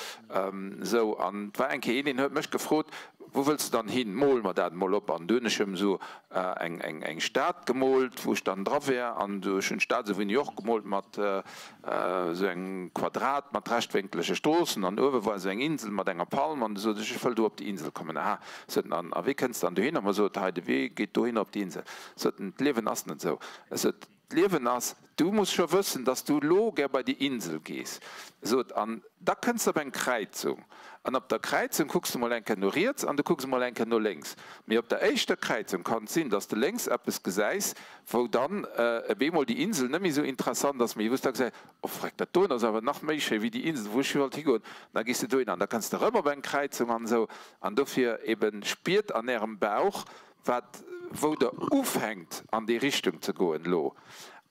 esou. An et war eng Kéier een, deen huet mech gefrot, Wou wëlls de dann hin? Mol mer dat emol op. An du hunn ech him esou eng Stad gemoolt, wou ech dann dra wär. An du ech hunn d'Stad esou wéi New York gemoolt mat esou engem Quadrat mat rechtwénkelege Stroossen. An uewe war esou eng Insel mat enger Palm. An du sot ech, ech wëll do op déi Insel kommen. Aha, sot en, an a wéi kënns de dann dohinner? Ma sot, hei de Wee geet dohinner op déi Insel. Sot en, d'Liewen ass net esou. Ech sot, D'Liewen ass, du muss scho wëssen, dass du elo gär bei déi Insel gees, sot, an da kënns de op eng Kräizung, an op der Kräizung kucks de mol eng Kéier no riets an du kucks emol eng Kéier no lénks. Mee op der éischter Kräizung kann et sinn, dass de lénks eppes gesäis, wou dann op eemol déi Insel net méi esou interessant ass, mee wou s de da gesäis, Oh freck, dat doen ass awer nach méi schéi wéi déi Insel, wou ech wollt higoen. An da gees de dohinner an da kënns de erëm op eng Kräizung an esou. An dofir eben, spiert an ärem Bauch, wat wou Der ufänkt an déi Richtung ze goen elo,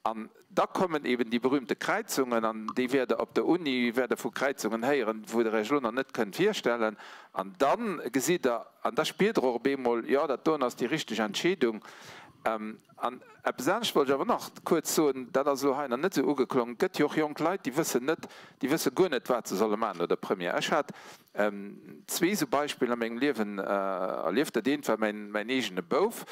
an da kommen eben déi berühmte Kräizungen, an déi wäert Der op der Uni wäert Der vu Kräizungen héieren, wou Der Iech elo nach net kënnt virstellen, an da gesitt Der an da spiert Der och op eemol, jo, dat doen ass déi richteg Entscheedung. An eppes anescht wollt ech awer nach kuerz soen, dat ass elo hei nach net esou ugeklongen, Et gëtt jo och jonk Leit, déi wëssen net, déi wësse guer net, wat se solle maachen no der Première. Ech hat Zwee esou Beispiller a mengem Liewen erlieft. Dat eent war mäin eegene Bouf,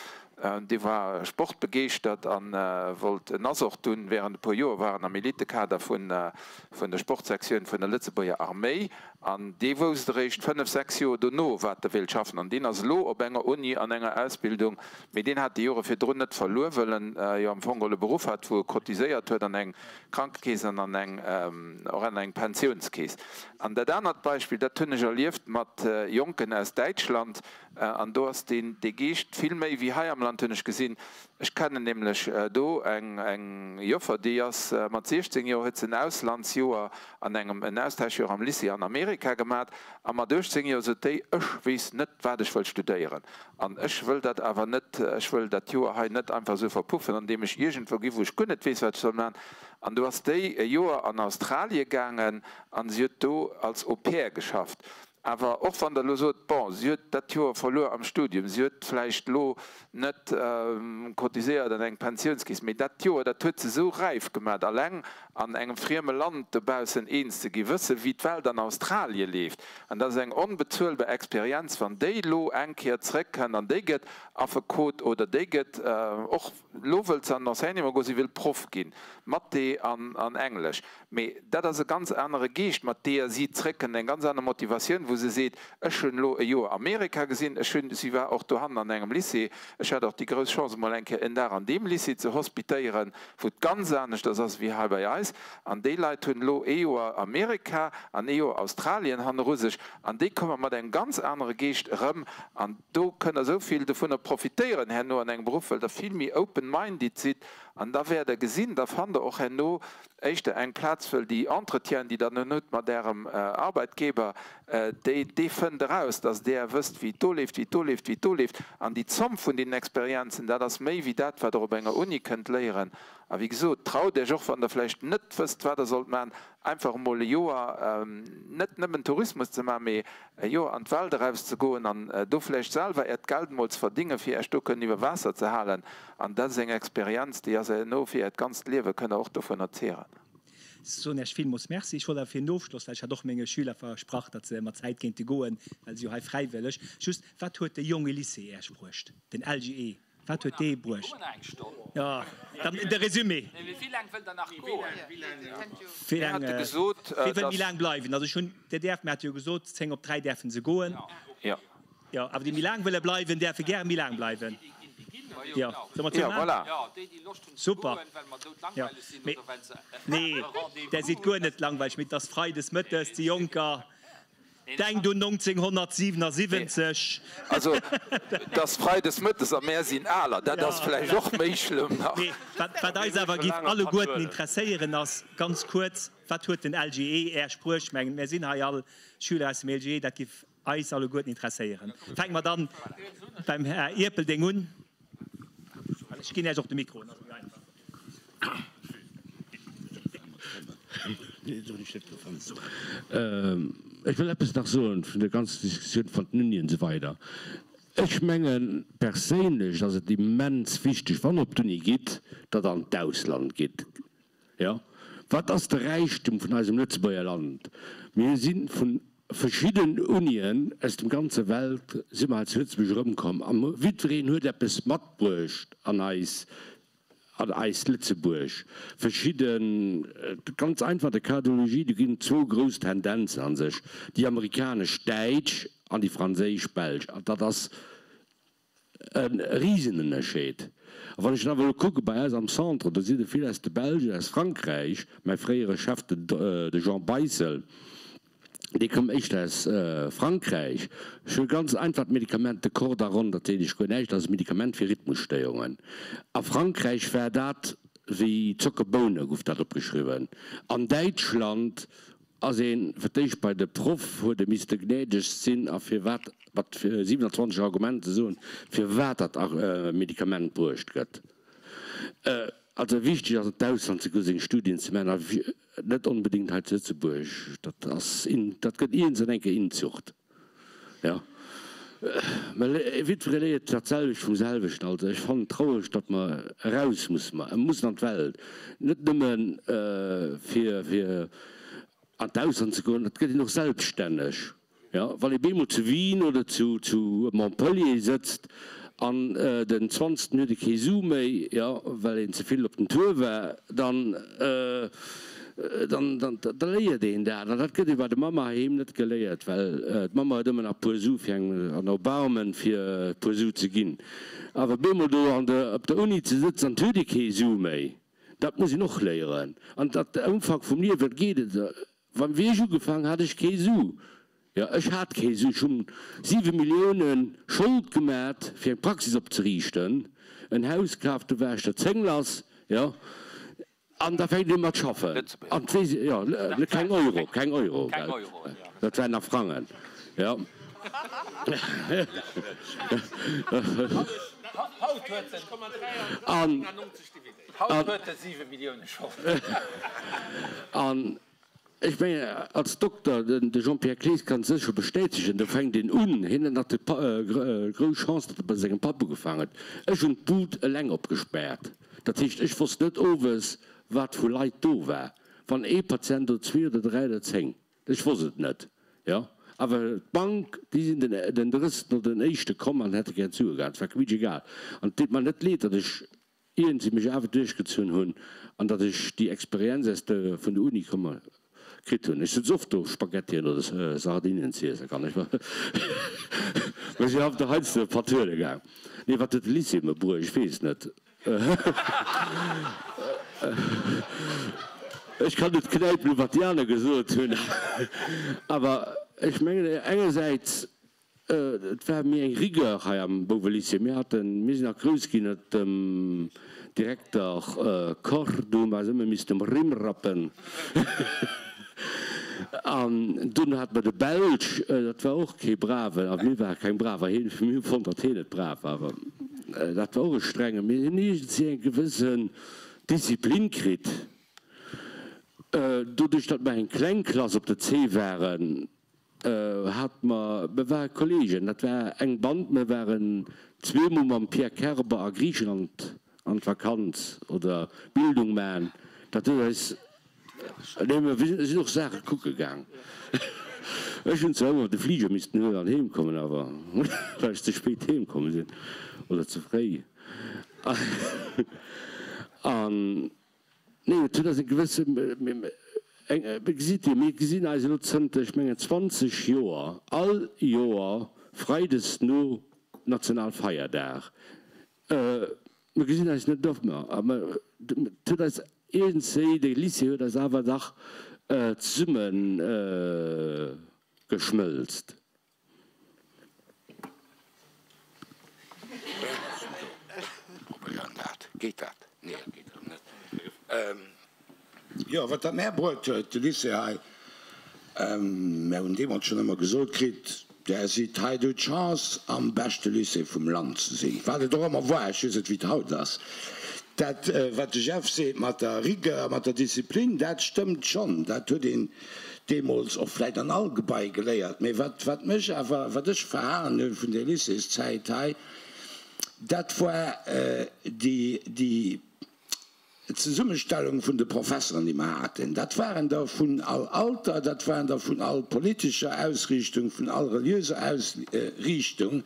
dee war sportbegeeschtert a wollt, en ass och dunn während e puer Joer war en am Elitekader vun der Sportsektioun vun der Lëtzebuerger Arméi an dee wousst eréischt fënnef, sechs Joer dono wat e wéilt schaffen an deen ass elo op enger Uni an enger Ausbildung, mee deen hat déi Jore virdrun net verluer, wëll en jo am Fong geholl e Beruff hat wou e cotiséiert huet an eng Krankekeess an an eng och an eng Pensiounskeess. An dat anert Beispill, dat hunn ech erlieft mat Jonken aus Däitschland, an do ass deen dee Geescht vill méi wéi hei am Land, hunn ech gesinn. Ech kennen nämlech do eng eng Joffer, déi ass mat 16 Joer, huet se en Auslandsjoer an engem, en Austauschjoer am Lycée an Amerika gemat, a mat 18 Joer sot déi, Ech weess net, wat ech wëll studéieren, an ech wëll dat awer net, ech wëll dat Joer hei net einfach esou verpuffen, andeem ech iergendwou gi wou ech guer net weess, wat ech soll man. An do ass déi e Joer an Australie gaangen an si huet do als Au pair geschafft. Awer och wann Der elo sot, bon, si huet dat Joer verluer am Studium, si huet vläicht elo net cotiséiert an eng Pensiounskeess, mee dat Joer, dat huet se esou räif gemaat, alleng an engem frieme Land dobaussen eens ze ginn, wësse wéi d'Welt an Australie leeft. An dat ass eng onbezuelbar Experienz, wann déi elo eng Kéier zrëckkënnt an déi gëtt Affekot oder déi gëtt och, Elo wëllt se an den Enseignement goen, si wëllt Proff ginn, Mathé an Englesch. Mee dat ass e ganz anere Geescht, mat deeër si zréckkënnt, eng ganz aner Motivatioun, wou se seet, Ech hunn elo e Joer Amerika gesinn, ech hunn, si war och dohannen an engem Lycée, ech hat och déi grouss Chance, emol eng Kéier en Dag an deem Lycée ze hospitéieren, wou et ganz aneschters ass wéi hei bei eis. An déi Leit hunn elo ee Joer Amerika an ee Joer Australien hanneru sech an déi komme mat engem ganz anere Geescht erëm. An Do kënnt der esou vill dovunner profitéieren herno an engem Beruff, well der vill méi open-minded sidd. An da wäert der gesinn, da fannt der och herno éischter eng Plaz, wëll déi Entretienen, déi der dann hutt mat Ärem Arbeitgeber, déi, dee fënnt eraus, dass Der wësst, wéi et do leeft, wéi et do leeft, wéi et do leeft. An déi Zomm vun deenen Experienzen, dat ass méi wéi dat, wat Der op enger Uni kënnt léieren. A wéi gesot, traut Iech, och wann Der vläicht net wësst, wat Der sollt maachen, einfach emol e Joer net nëmmen Tourismus ze maachen, mee e Joer an d'Welt eraus ze goen an do vläicht selwer Äert Geld emol ze verdingen, fir Iech do kënnen iwwer Waasser ze halen. An dat ass eng Experienz, déi ass herno fir Äert ganzt Liewe, kënnt Der och dovunner zehren. Soen Iech villmools Merci. Ech wollt awer fir den Ofschloss, well ech hat och menge Schüler versprach, datt se mat Zäit kéinte goen, well se jo hei fräiwëlleg, just, wat huet de jonge Lycée Iech bruecht, den LGE? Wat huet dee bruecht? Jo, dann de Résumé. Wéi laang wëllt Der nach goen? Wéi laang, wie wëll méi laang bleiwen? Also ech hunn, Dir däerft, mir hate jo gesot, 10 op 3 däerfe se goen. Jo. Jo, awer déi méi laang wëlle bleiwen, däerfe gäre méi laang bleiwen. Jo, solle mer et esou maachen? Super. Jo, mee, nee, Der sidd guer net langweileg, mee et ass freides mëttes, déi Jonker. Denkt un 1977. Also, et ass freides mëttes a mär sinn aler, dat ass vläicht och méi schlëmm nach. Nee, wat eis awer giff alleguerten interesséieren ass, ganz kuerz, Wat huet den LGE Äech bruecht? Ech mengen, mär sinn hei all Schüler aus dem LGE, dat giff eis alleguerten interesséieren. Fänke mer dann beim Här Ierpeldeng un. Ech ginn Äech och de Mikro, dat ass méi einfach. Ech wëll eppes nach soen vun der ganzer Diskussioun vun den Unien esou weider. Ech menge perséinlech ass et immens wichteg, wann Der op d'Uni gitt, datt Der an d'Ausland gitt. Jo, wat ass de Räichtum vun eisem Lëtzebuerger Land? Mir si vu verschidden Unien aus dem ganze Welt si mer hei zu Lëtzebuerg erëmkomm a jiddwereen huet eppes matbruecht an eis, an eist Lëtzebuerg. Verschidden, ganz einfach der Kardiologie, do ginn et zwou grouss Tendenzen a sech, déi amerikanesch-däitsch an déi franséisch-belsch. An dat ass E Risenënnerscheed. A wann ech dann awer elo kucke bei eis am Centre, do sinn der vill aus der Belsch an aus Frankräich. Mäi fréiere Chef, de Jean Beissel, dee koum éischter aus Frankräich. Ech huele ganz einfach d'Medikament, de Cordarone, dat seet Iech guer näischt, dat ass e Medikament fir Rhythmusstéierungen. A Frankräich war dat wéi Zockerboune, gouf dat opgeschriwwen. An Däitschland Ass een fir d'éischt bei de Proff, huet e misste gnädeg sinn a firwat mat 27 Argumenten soen, firwat dat Medikament bruecht gëtt. Also wichteg ass et d'Ausland ze goen, seng Studien ze maachen a net onbedéngt hei zu Lëtzebuerg. Dat ass in, dat gëtt iergendwann eng Kéier Inzucht. Jo, mä jiddweree léiert dat selwecht vum selwechten. Also ech fannen et traureg, datt mer eraus mussen. Mer mussen an d'Welt, net nëmme fir fir an d'Ausland ze goen, et gëtt een och selbststänneg. Jo, wann ee bemol zu Wien oder zu zu Montpellier sëtzt an den zwanzegsten huet ee kee Su méi, jo, well een ze vill op den Tour war, dann Dann léiert een dat. An dat gëtt ee bei der Mamma heiheem net geléiert, well d'Mamma huet ëmmer nach puer Su fir eng an Erbarmen fir e puer Su ze ginn. Awer bemol do an der op der Uni ze sëtzen an 't huet ee kee Su méi, dat muss een och léieren. An dat Ëmfank vum Liewen geet et. Wann wéi ech ugefaangen hat ech kee Su. Jo, ech hat kee Su. Ech hunn 7 Milliounen Schold gemat fir eng Praxis opzeriichten, en Haus kaf, du war ech der 10 lass, jo. An da fänkt ee mat schaffen. An d'weess, jo, keng Euro, keng Euro, gell, dat waren nach Frangen, jo. An, an ech mengen, als Dokter, de Jean-Pierre Clees kann et sécher bestätegen, do fänkt een un, hien huet nach déi grouss Chance, datt e bei sengem Papp ugefaangen huet. Ech hunn d'Bud eleng opgespaart. Dat heescht, ech wosst net owes, wat vu Leit do war, wann ee Patient oder zwee oder dräi oder zéng, ech wosst et net, jo. Awer d'Bank, déi sinn den den drëssten oder den éischte komm an hätte gär d'Sue gehat. Et war quiitsch egal. An et deet mer net leed, datt ech iergendwéi mech awer duerchgezunn hunn an datt ech déi Experienz aus de vun der Uni komm kritt hunn. Ech sëtz oft do Spaghettien oder Sardinen z'iessen, kann ech mer si haut heiansdo e paar Touren gaang. Nee, wat huet de Lycée mer bruecht? Ech weess net. Ech kann net knäipen, wat déi aner gesot hunn, awer ech mengen engersäits, Et war méi eng Rigueur hei am Bouwelycée. Mir haten, mir sinn nach grouss ginn ënnert dem Direkter Koch, do hu mer eis ëmmer missten um Rimm rappen. An dunn hate mer de Belsch, dat war och kee Braven, a mir ware keng Braver, hien, mir hu fonnt, datt hien net brav war, awer dat war och e Strengen. Mir hunn iergendwéi eng gewëssen Disziplin kritt, doduerch datt mer eng kleng Klass op der C waren. Hat mer, mer ware Kollegen, dat war eng Band, mer waren zweemol mam Pierre Kerber a Griichenland an d'Vakanz oder Bildung man, dat huet eis, nee mer sinn och Saache kucke gaang. Ech hunn zwar ëmmer de Fliger missten huelen an heem kommen, awer well ech ze spéit heem komm sinn oder ze fréi an. Nee, et huet eis eng gewësse, eng, gesitt Dir, mir gesinn eis elo zënter, ech mengen, 20 Joer, all Joer freides no Nationalfeierdag. Mir gesinn eis net ëmmer, awer et huet eis iergendswéi, de Lycée huet eis awer dach zesumme geschmëlzt. Probéieren dat. Geet dat? Nee, dat geet erëm net. Jo, wat dat mär bruet huet, de Lycée hei, mär hunn deemools schonn ëmmer gesot kritt, Där sidd hei, Dir hutt d'Chance, am beschte Lycée vum Land ze sinn. Wat et och ëmmer war, ech weess net, wéi et haut ass. Dat, wat de Jeff seet mat der Rigueur, mat der Disziplin, dat stëmmt schonn. Dat huet een deemools och vläicht an all Gebai geléiert. Mee wat, wat mech awer, wat ech verhalen hunn vun der Lycéeszäit hei, dat war déi, déi Zesummestellung vun de Professeren, déi mer haten. Dat waren der vun all Alter, dat waren der vun all politescher Ausriichtung, vun all reliöser Ausriichtung.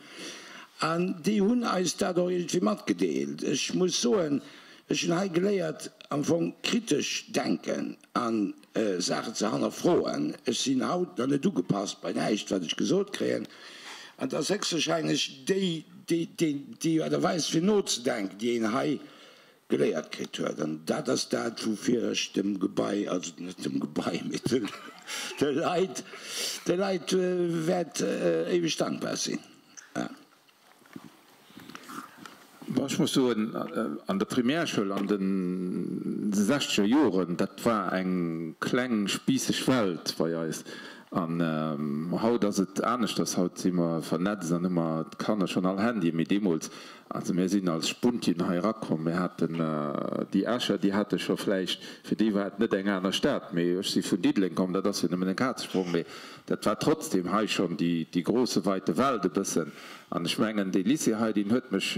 An déi hunn eis dat och iergendwéi matgedeelt. Ech muss soen, ech hunn hei geléiert, am Fong kritesch denken a Saachen ze hannerfroen. Ech sinn haut nach net ugepasst bei näischt, wat ech gesot kréien. An et ass héchstwahrscheinlech déi, déi, déi Aart a Weis fir nozedenken, déi een hei geléiert kritt huet. An dat ass dat, woufir ech dem Gebai, also net dem Gebai, mee de Leit, de Leit wäert éiweg dankbar sinn. Bon, ech muss soen, an der Primärschoul an de sechzeger Joren, dat war eng kleng spiisseg Welt bei eis. An haut ass et aneschters, haut si mer vernetzt an hu mer d'Kanner schonn all Handyen, mee deemools, Also mir sinn als Spuntien hei erakomm. Mir haten déi Escher, déi hate scho vläicht, fir déi war et net eng aner Stad, mee ech si vun Diddeleng komm, dat ass jo nëmmen e Kazesprong, mee dat war trotzdem hei schonn déi grosse weite Welt e bëssen. An ech mengen, dee Lycée hei, deen huet mech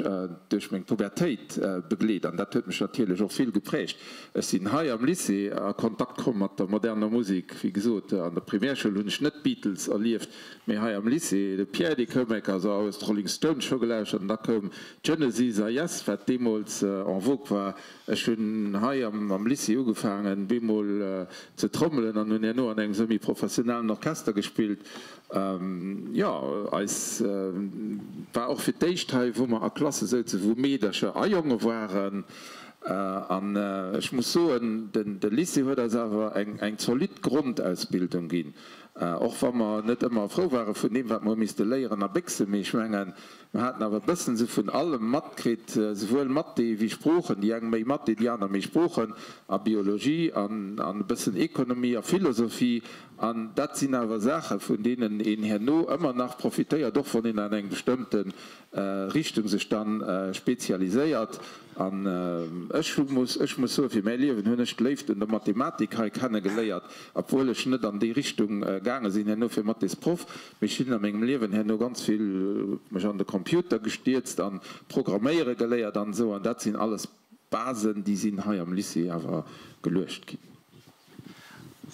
duerch meng Pubertéit begleet an dat huet mech natierlech och vill geprägt. Ech sinn hei am Lycée a Kontakt komm mat der moderner Musek. Wéi gesot, an der Primärschoul hunn ech net d'Beatles erlieft, Mee hei am Lycée, de Pierre, dee koum enk, also aus d'Rolling Stones scho gelauschtert an da koum d'Genesis a Yes, wat deemools en vogue war. Ech hunn hei am Lycée ugefaangen, bemol ze trommelen an hunn herno an engem semi-professionellen Orchester gespillt. Jo, eis war och fir d'éischt hei, wou mer a Klasse souzen, wou Meedercher a Jonge waren. An ech muss soen, de Lycée huet eis awer eng zolidd Grondausbildung ginn. Och wa mer net ëmmer frou ware vun deem, wat mer hu misste léieren a béchsen, mee ech mengen, mer haten awer e bëssen esou vun allem matkritt, souwuel Mathé wéi Sproochen, déi eng méi Mathé, déi aner méi Sproochen a Biologie an e bëssen Ekonomie a Philosophie. An dat sinn awer Saache vun deenen een herno ëmmer nach profitéiert, och wann een an eng bestëmmte Richtung sech dann spezialiséiert. An ech muss, ech muss soen, fir mäi Liewen hunn ech d'Léift un der Mathematik hei kenne geléiert, obwuel ech net an déi Richtung gaange sinn herno fir Mathésproff, mee ech hunn a mengem Liewen herno ganz vill mech an de Computer gestierzt an Programméiere geléiert an esou, an dat sinn alles Basen, déi sinn hei am Lycée awer geluecht ginn.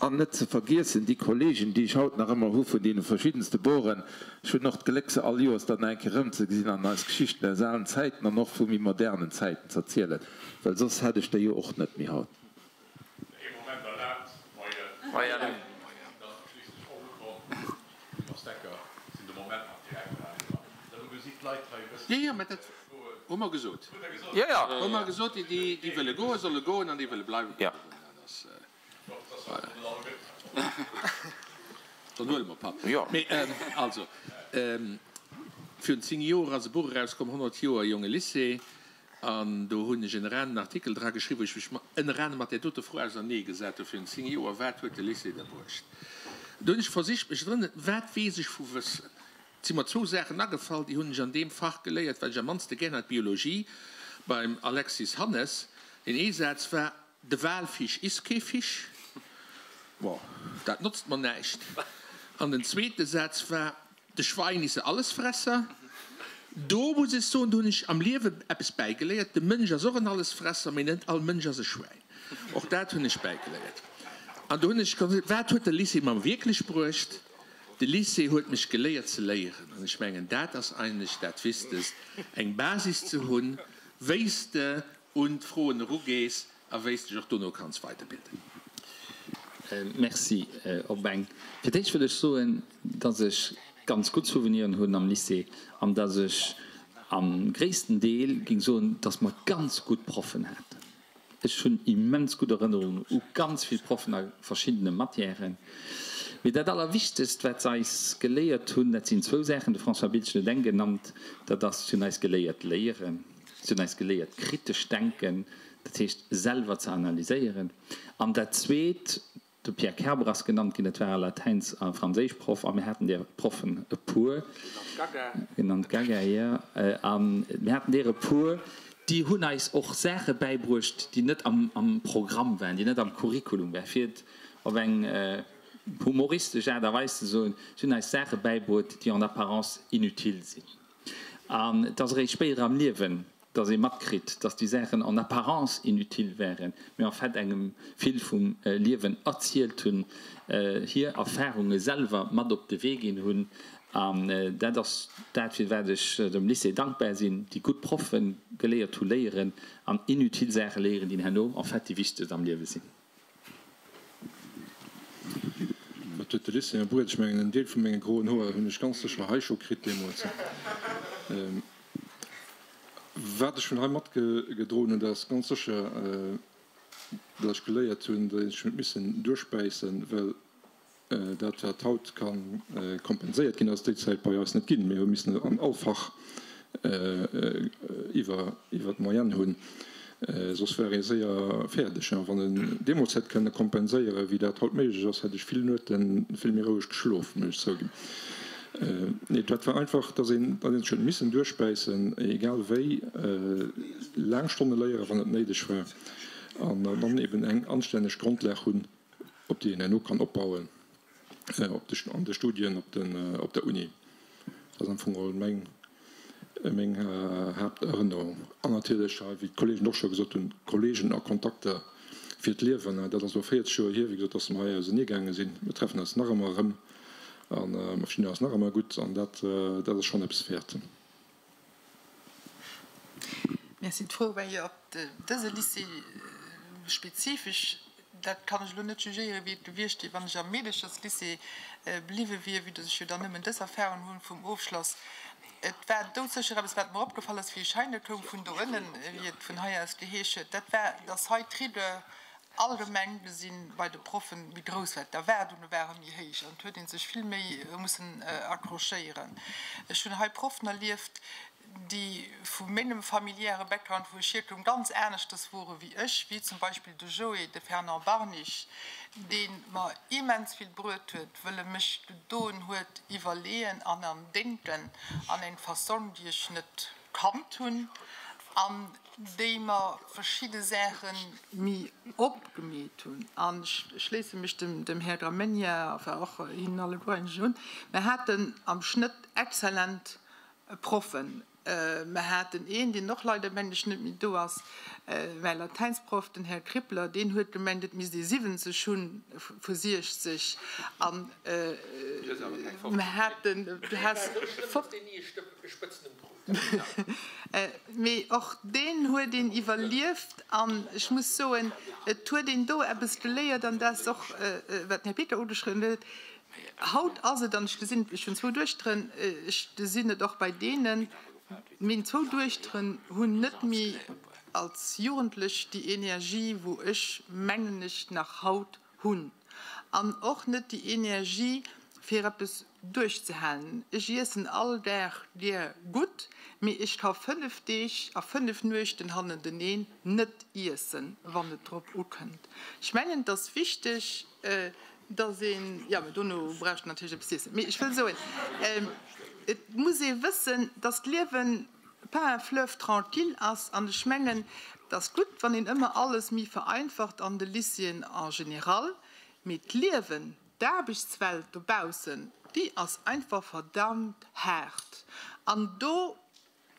An net ze vergiessen déi Kollegen, déi ech haut nach ëmmer hu vun deene verschiddenste Boren. Ech hunn och d'Gléck, se all Joers dann nach eng Kéier erëmzegesinn an eis Geschichten aus alen Zäiten an och vu méi modernen Zäiten z'erzielen, well soss hätt ech déi jo och net méi haut. Ee Moment erlaabt, Moien. Dann schliisst ech och ukomm. De Max Decker sinn de Moment nach direkt an der Dann hu si d'Leit hei e bëssen. Jo, jo, mä dat hu mer gesot. Hutt Der gesot? Jo, jo. Hu mer gesot, déi, déi wëlle goen, solle goen an déi wëlle bleiwen, bleiwen. Dat ass. Dann huele mer Papp. Mee also, virun 10 Joer ass e Buch erauskomm, 100 Joer jonge Lycée, an do hunn ech ënner anerem en Artikel dra geschriwwen, wou ech mech ënner anerem mat där dote Fro auserneegesat hu virun 10 Joer, Wat huet de Lycée da bruecht? Do hunn ech versicht mech drënne, wat weess ech vu Wëssen? Et si mer zwou Saachen agefall, déi hunn ech an deem Fach geléiert, wat ech am mannste gär hat, Biologie beim Alexis Hannes. Deen ee Saz war, De Walfisch is kee Fisch. Bon, dat notzt mer näischt. An den zweete Saz war, De Schwein is e Allesfresser. Do muss ech soen, do hunn ech am Liewe eppes bäigeléiert, De Mënsch ass och en Allesfresser, mee net all Mënsch ass e Schwäin. Och dat hunn ech bäigeléiert. An do hunn ech gesot, Wat huet de Lycée mer wierklech bruecht? De Lycée huet mech geléiert ze léieren. An ech mengen, dat ass eigentlech dat Wichtegst, eng Basis ze hunn, wéi s de un d'Froen erugees a wéi s dech och dono kanns weiderbilden. Merci op eng. Fir d'éischt wëll ech soen, dass ech ganz gutt Souveniren hunn am Lycée an dass ech am gréissten Deel géing soen, dass mer ganz gutt Proffen haten. Ech hunn immens gutt Erënnerungen u ganz vill Proffen a verschiddene Matièren. Mee dat Allerwichtegst, wat se eis geléiert hunn, dat sinn zwou Saachen, de François Biltgen huet eng genannt, dat ass, se hunn eis geléiert léieren. Si hunn eis geléiert kritesch denken, dat heescht selwer ze analyséieren. An dat Zweet, de Pierre Kerber ass genannt ginn, dat war e Latäins a Franséischproff, a mir haten där Proffen e puer, genannt Gaga, jo, a mir haten där e puer, Déi hunn eis och Saache bäibruecht, déi net am Programm waren, déi net am Curriculum waren, fir et op eng humoristesch Aart a Weis ze soen, si hunn eis Saache bäibruet, déi en apparence inutile sinn. An et ass eréischt spéider am Liewen, dass ee matkritt, dass déi Saachen en apparence inutile waren, mee en fait engem vill vum Liewen erzielt hunn, hir Erfahrunge selwer mat op de Wee ginn hunn. An dat ass dat, fir wat ech dem Lycée dankbar sinn, déi gutt Proffe geléiert hu léieren an inutile Saache léieren, déi herno en fait déi wichtegst am Liewe sinn. Wat huet de Lycée mer bruet? Ech mengen, en Deel vu menge groen Hoer hunn ech ganz sécher hei scho kritt deemools. Wat ech vun hei matgedroen hunn, dat ass ganz sécher, datt ech geléiert hunn, datt ech huet missen duerchbäissen, well Dat, wat haut ka kompenséiert ginn, ass déi Zäit bei eis net ginn. Mir hu missen an all Fach iwwer d'Moyenne hunn, soss war ee séier fäerdeg. A wann een deemools hätt kënne kompenséieren, wéi dat haut méiglech ass, hätt ech vill Nuete vill méi roueg geschlof, muss ech zouginn. Nee, dat war einfach, datt een sech huet missen duerchbäissen, egal wéi, laang Stonne léieren, wann et néideg war, an dann eben eng anstänneg Grondlag hunn, op déi een herno kann opbauen op de, an de Studien op den, op der Uni. Dat ass am Fong geholl meng, meng Haapterënnerung. An natierlech, wéi d'Kollegen och scho gesot hunn, Kollegen a Kontakter fir d'Liewen. Dat ass elo 40 Joer hier, wéi gesot, dass mer hei auseneegaange sinn. Mir treffen eis nach ëmmer erëm a mer verstinn eis nach ëmmer gutt an dat, dat ass schonn eppes wäert. Merci. D'Fro war jo, ob dëse Lycée spezifesch, dat kann ech elo net jugéieren, wéi et gewiescht wier, wann ech am Meedecherslycée bliwwe wier, vue dass ech jo dann nëmmen dës Erfahrung hunn vum Ofschloss. Et war doudsécher eppes, wat mer opgefall ass, wéi ech heihinne koum vun do ënnen, wéi et vun hei aus geheesch huet, dat war, dass hei d'Rigueur allgemeng gesinn bei de Proffen méi grouss war, d'Erwaardunge ware méi héich an et huet ee sech vill méi mussen accrochéieren. Ech hunn hei Proffen erlieft, déi vu mengem familiäre Background, wou ech hierkoum, ganz aneschters wore wéi ech, wéi zum Beispill de Joé, de Fernand Barnich, dee mer immens vill bruet huet, wëll e mech gedoen huet iwwerleeën an an denken an eng Fassong, déi ech net kannt hunn an déi mer verschidde Saache méi opgemeet hunn. An ech schléisse mech dem Här Gramegna, enfin och hinnen alleguer eigentlech un, mer haten am Schnëtt exzellent Proffen. Mer haten een, deen och leider, mengen ech, net méi do ass, mäi Latäinsproff, den Här Krippler, deen huet gemengt, et misst ee 70 hu vu 60. An mer haten, du has. Mee och deen huet een iwwerlieft an ech muss soen, et huet een do eppes geléiert an dat ass och, wat den Här Peter ugeschriwwen huet, haut ass et, an ech gesinn, ech hunn zwou Duechteren, ech gesinn et och bei deenen, meng zwou Duechteren hunn net méi als Jugendlech déi Energie, wou ech, mengen ech, nach haut hunn an och net déi Energie, fir eppes duerchzehalen. Ech iessen all Dag gär gutt, mee ech ka 5 Deeg a 5 Nuechten hannenteneen net iessen, wann et drop ukënnt. Ech mengen, et ass wichteg, dass een, jo, mee dono brauch ech natierlech eppes z'iessen, mee ech wëll soen, et muss ee wëssen, dass d'Liewen pas un fleuve tranquille ass an ech mengen, et ass gutt, wann een ëmmer alles méi vereinfacht an de Lycéeën en général, mee d'Liewen, d'Aarbechtswelt dobaussen, déi ass einfach verdammt haart. An do,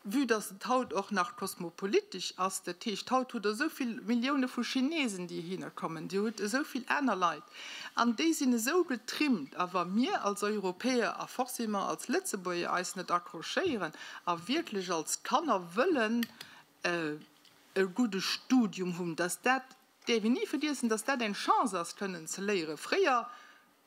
vue dass et haut och nach kosmopolitesch ass, dat heescht, haut hutt Der esou vill Millioune vu Chinesen, déi heihinner kommen, Dir hutt esou vill aner Leit, an déi sinn esou getrimmt. A wa mir als Europäer a forcément als Lëtzebuerger eis net accrochéieren a wierklech als Kanner wëllen e gudde Studium hunn, dass dat Däerf een ni vergiessen, dass dat eng Chance ass, kënnen ze léieren. Fréier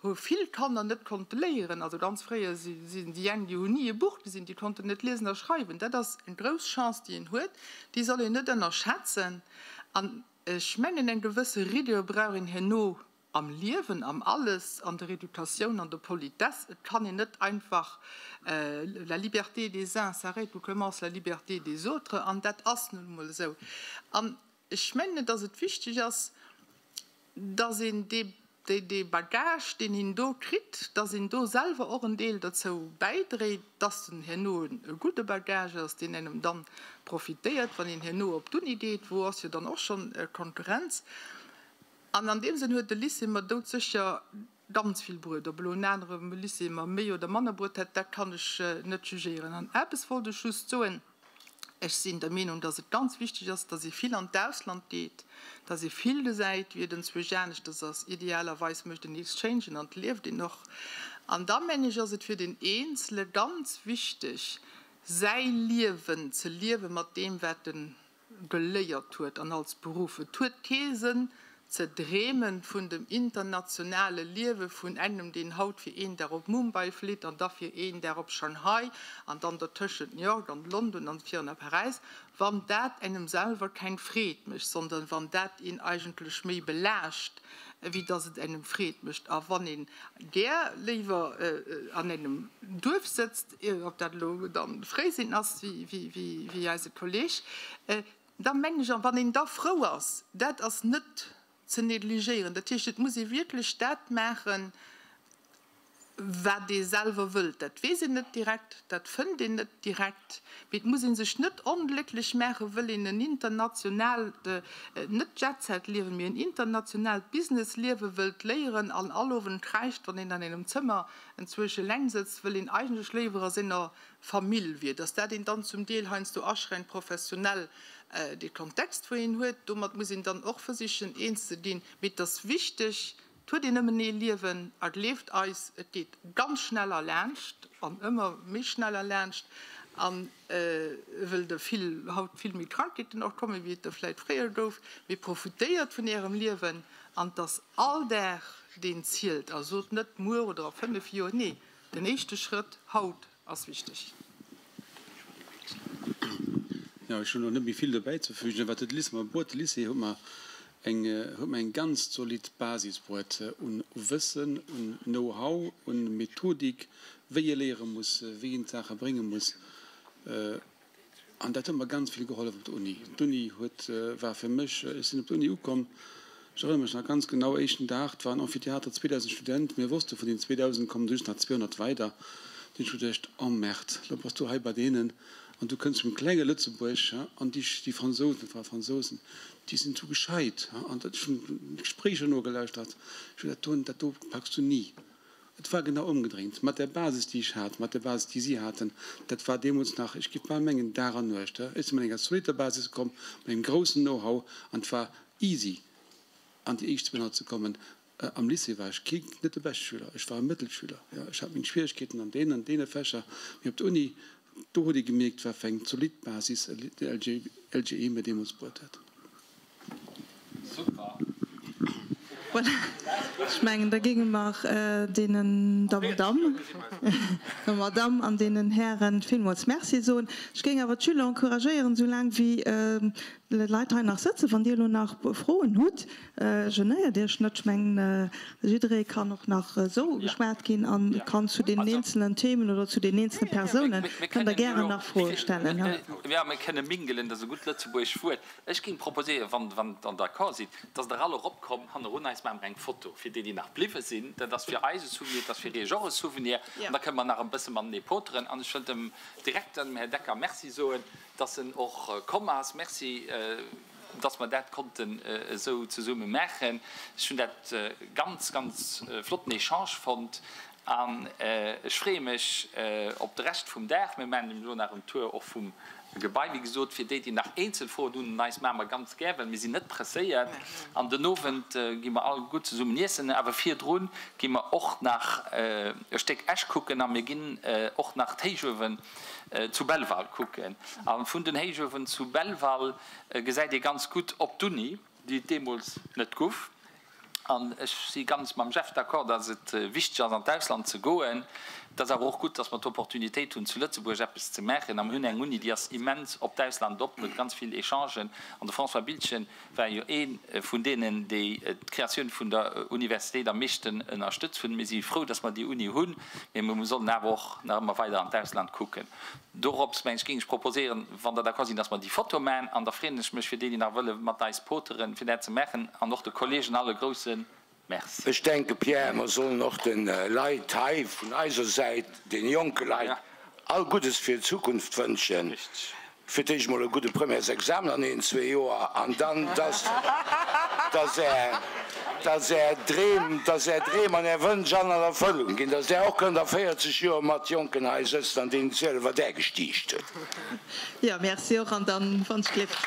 hu vill Kanner net konnte léieren, also ganz fréier sinn déi eng, déi hunn ni e Buch gesinn, déi konnten net liesen a schreiwen. Dat ass eng grouss Chance, déi een huet, déi soll een net ënnerschätzen. An ech mengen, eng gewësse Rigueur brauch een herno am Liewen, am Alles, an der Educatioun, an der Politesse. Et kann een net einfach la liberté des uns s'arrête où commence la liberté des autres, an dat ass nun emol esou. An Ech mengen, dass et wichteg ass, dass een dee Bagage, deen een do kritt, dass een do selwer och en Deel derzou bäidréit, dass en herno e gudde Bagage ass, deen engem dann. profitéiert, wann een herno op d'Uni geet, wou ass jo dann och schonn Konkurrenz. An an deem Sënn huet de Lycée mer doudsécher ganz vill bruet. Ob elo en anere Lycée mer méi oder manner bruet hätt, dat kann ech net jugéieren. An eppes wollt ech just soen, Ech sinn der Meenung, dass et ganz wichteg ass, dass ee vill an d'Ausland geet, dass ee vill gesäit, wéi et enzwousch aneschters ass. Idealerweis mécht een Exchangen an et lieft een och. An da mengen ech, ass et fir den Eenzele ganz wichteg, säi Liewen ze liewe mat deem, wat en geléiert huet an als Beruff. Et huet kee Sënn ze dreemen vun dem internationale Liewe vun engem, deen haut fir een Dag op Mumbai flitt an da fir een Dag op Shanghai an dann dertëschent New York an London an virun a Paräis, wann dat engem selwer keng Freed mécht, sondern wann dat een eigentlech méi belaascht, wéi dass et engem Freed mécht. A wann een gär léiwer an engem Duerf sëtzt, ob dat elo dann Fréiseng ass, wéi eise Kolleg, da mengen ech, a wann een da frou ass, dat ass net ze negligéieren. Dat heescht, et muss ee wierklech dat maachen, wat ee selwer wëllt. Dat weess een net direkt, dat fënnt een net direkt, mee et muss ee sech net onglécklech maachen, wëll een en internationaalt, net Jet-Set-Liewen, mee en internationaalt Business-Liewe wëllt léieren an all Owend kräischt, wann een an engem Zëmmer enzwousch eleng sëtzt, wëll een eigentlech léiwer a senger Famill wier. Dass dat een dann zum Deel heiansdo aschränkt professionell dee Kontext, wou een huet, domat muss een dann och versichen eens ze ginn. Mee et ass wichteg, et huet een nëmmen ee Liewen a gleeft eis, et geet ganz schnell erlaanscht an ëmmer méi schnell erlaanscht. An wëll der vill haut vill méi Krankheeten och kommen, wéi et der vläit fréier gouf, mee profitéiert vun ärem Liewen an 't ass all Dag deen zielt a sot net muer oder a 5 Joer, nee, den éischte Schrëtt haut ass wichteg. Jo, ech hunn elo net méi vill dobäizefügen. Wat huet de Lycée mer bruet? De Lycée huet mer eng, huet mer eng ganz zolidd Basis bruet un Wëssen, un Know-how, un Methodik, wéi ee léiere muss, wéi een d'Saache brénge muss. An dat huet mer ganz vill gehollef op der Uni. D'Uni huet, war fir mech, ech sinn op der Uni ukomm, ech erënnere mech nach ganz genau, éischten Dag, et war en Amphitheater, 2.000 Student, mir wosste vun den 2.000 kommen just nach 200 weider. Dunn hunn ech geduecht, Oh Merde, lo bass du hei bei deenen an du kënns vum klenge Lëtzebuerg, an déi, déi Fransousen, et ware Fransousen, déi sinn esou gescheit, an ech hunn d'Gespréicher nogelauschtert, ech hunn geduecht, dat do, dat do packs du ni. Et war genau ëmgedréint. Mat där Basis, déi ech hat, mat der Basis, déi si haten, dat war deemools nach, ech géif bal mengen, Dag an Nuecht. Ech si mat enger zolitter Basis komm, mat engem groussen Know-how, an et war easy, an déi éischt 200 ze kommen. Am Lycée war ech kee, net de beschte Schüler, ech war e Mëttelschüler, jo. Ech hat meng Schwieregkeeten an deenen an deene Fächer, mee op der Uni, do huet ee gemierkt, wat fir eng zolidd Basis de LGE mir deemools bruet huet. Super. Voilà, ech mengen, da géinge mer deenen, der Madamm, der Madamm an deenen Hären villmools Merci soen. Ech géing awer d'Schüler encouragéieren, esou laang wéi d'Leit hei nach sëtzen, wann Dir elo nach Froen hutt, genéiert Iech net. Ech mengen, jidderee kann och nach esou ugeschwat ginn a kann zu deenen eenzelen Themen oder zu den eenzele Persounen, kënnt Der gären nach Froe stellen. Jo, mir kënne mingelen, dat ass e gutt lëtzebuergescht Wuert. Ech géing proposéieren, wann, wann Der d'accord sidd, dass Der all eropkommt, hannerun eis maache mer eng Foto fir déi, déi nach bliwwe sinn. Dat ass fir eis e Souvenir, dat ass fir Iech och e Souvenir. An da kënne mer nach e bësse matenee poteren. An ech wëll dem Direkter, dem Här Decker, Merci soen, dass en och komm ass. Merci, dass mer dat konnten esou zesumme maachen. Ech hunn dat ganz, ganz flotten Echange fonnt. An ech freeë mech op de Rescht vum Dag. Mir maachen elo nach en Tour och vum Gebai. Wéi gesot, fir déi, déi nach eenzel Froen hunn un eis, maache mer ganz gär, well mir sinn net presséiert. An den Owend gi mer all gutt zesummen iessen. Awer virdru gi mer och nach e Stéck Esch kucken a mir ginn och nach d'Héichuewen zu Belval kucken. A vun den Héichuewen zu Belval gesäit ee ganz gutt op d'Uni. déi et deemools net guff. An ech si ganz mam Jeff d'accord, dass et wichteg ass, an d'Ausland ze goen. Et ass awer och gutt, dass mer d'Opportunitéit hunn, zu Lëtzebuerg eppes ze maachen. A mir hunn eng Uni, déi ass immens op d'Ausland op, huet ganz vill Echangen. An de François Biltgen war jo ee vun deenen, déi d'Kreatioun vun der Universitéit am meeschten ënnerstëtzt hunn. Mir si frou, dass mer déi Uni hunn, mee mer sollen awer och nach ëmmer weider an d'Ausland kucken. Dorops, meng ech, géing ech proposéieren, wann Der d'accord sinn, dass mer déi Foto maachen. An da freeën ech mech fir déi, déi nach wëlle mat eis poteren, fir dat ze maachen. An och de Kollegen all e grouse Merci. Ech denke, Pierre, mer sollen och de Leit hei vun eiser Säit, deene jonke Leit, all Guddes fir d'Zukunft wënschen. Fir d'éischt mol e gudde Premièresexamen an een, zwee Joer an dann, dass, dass Är, dass Är Dreem, dass Är Dreem an Är Wënsch an an Erfëllung ginn, dass Där och kënnt a 40 Joer mat Jonken hei sëtzen an deenen zielen, wat Där gestiicht hutt. Jo, merci och an dann Wonschgléck.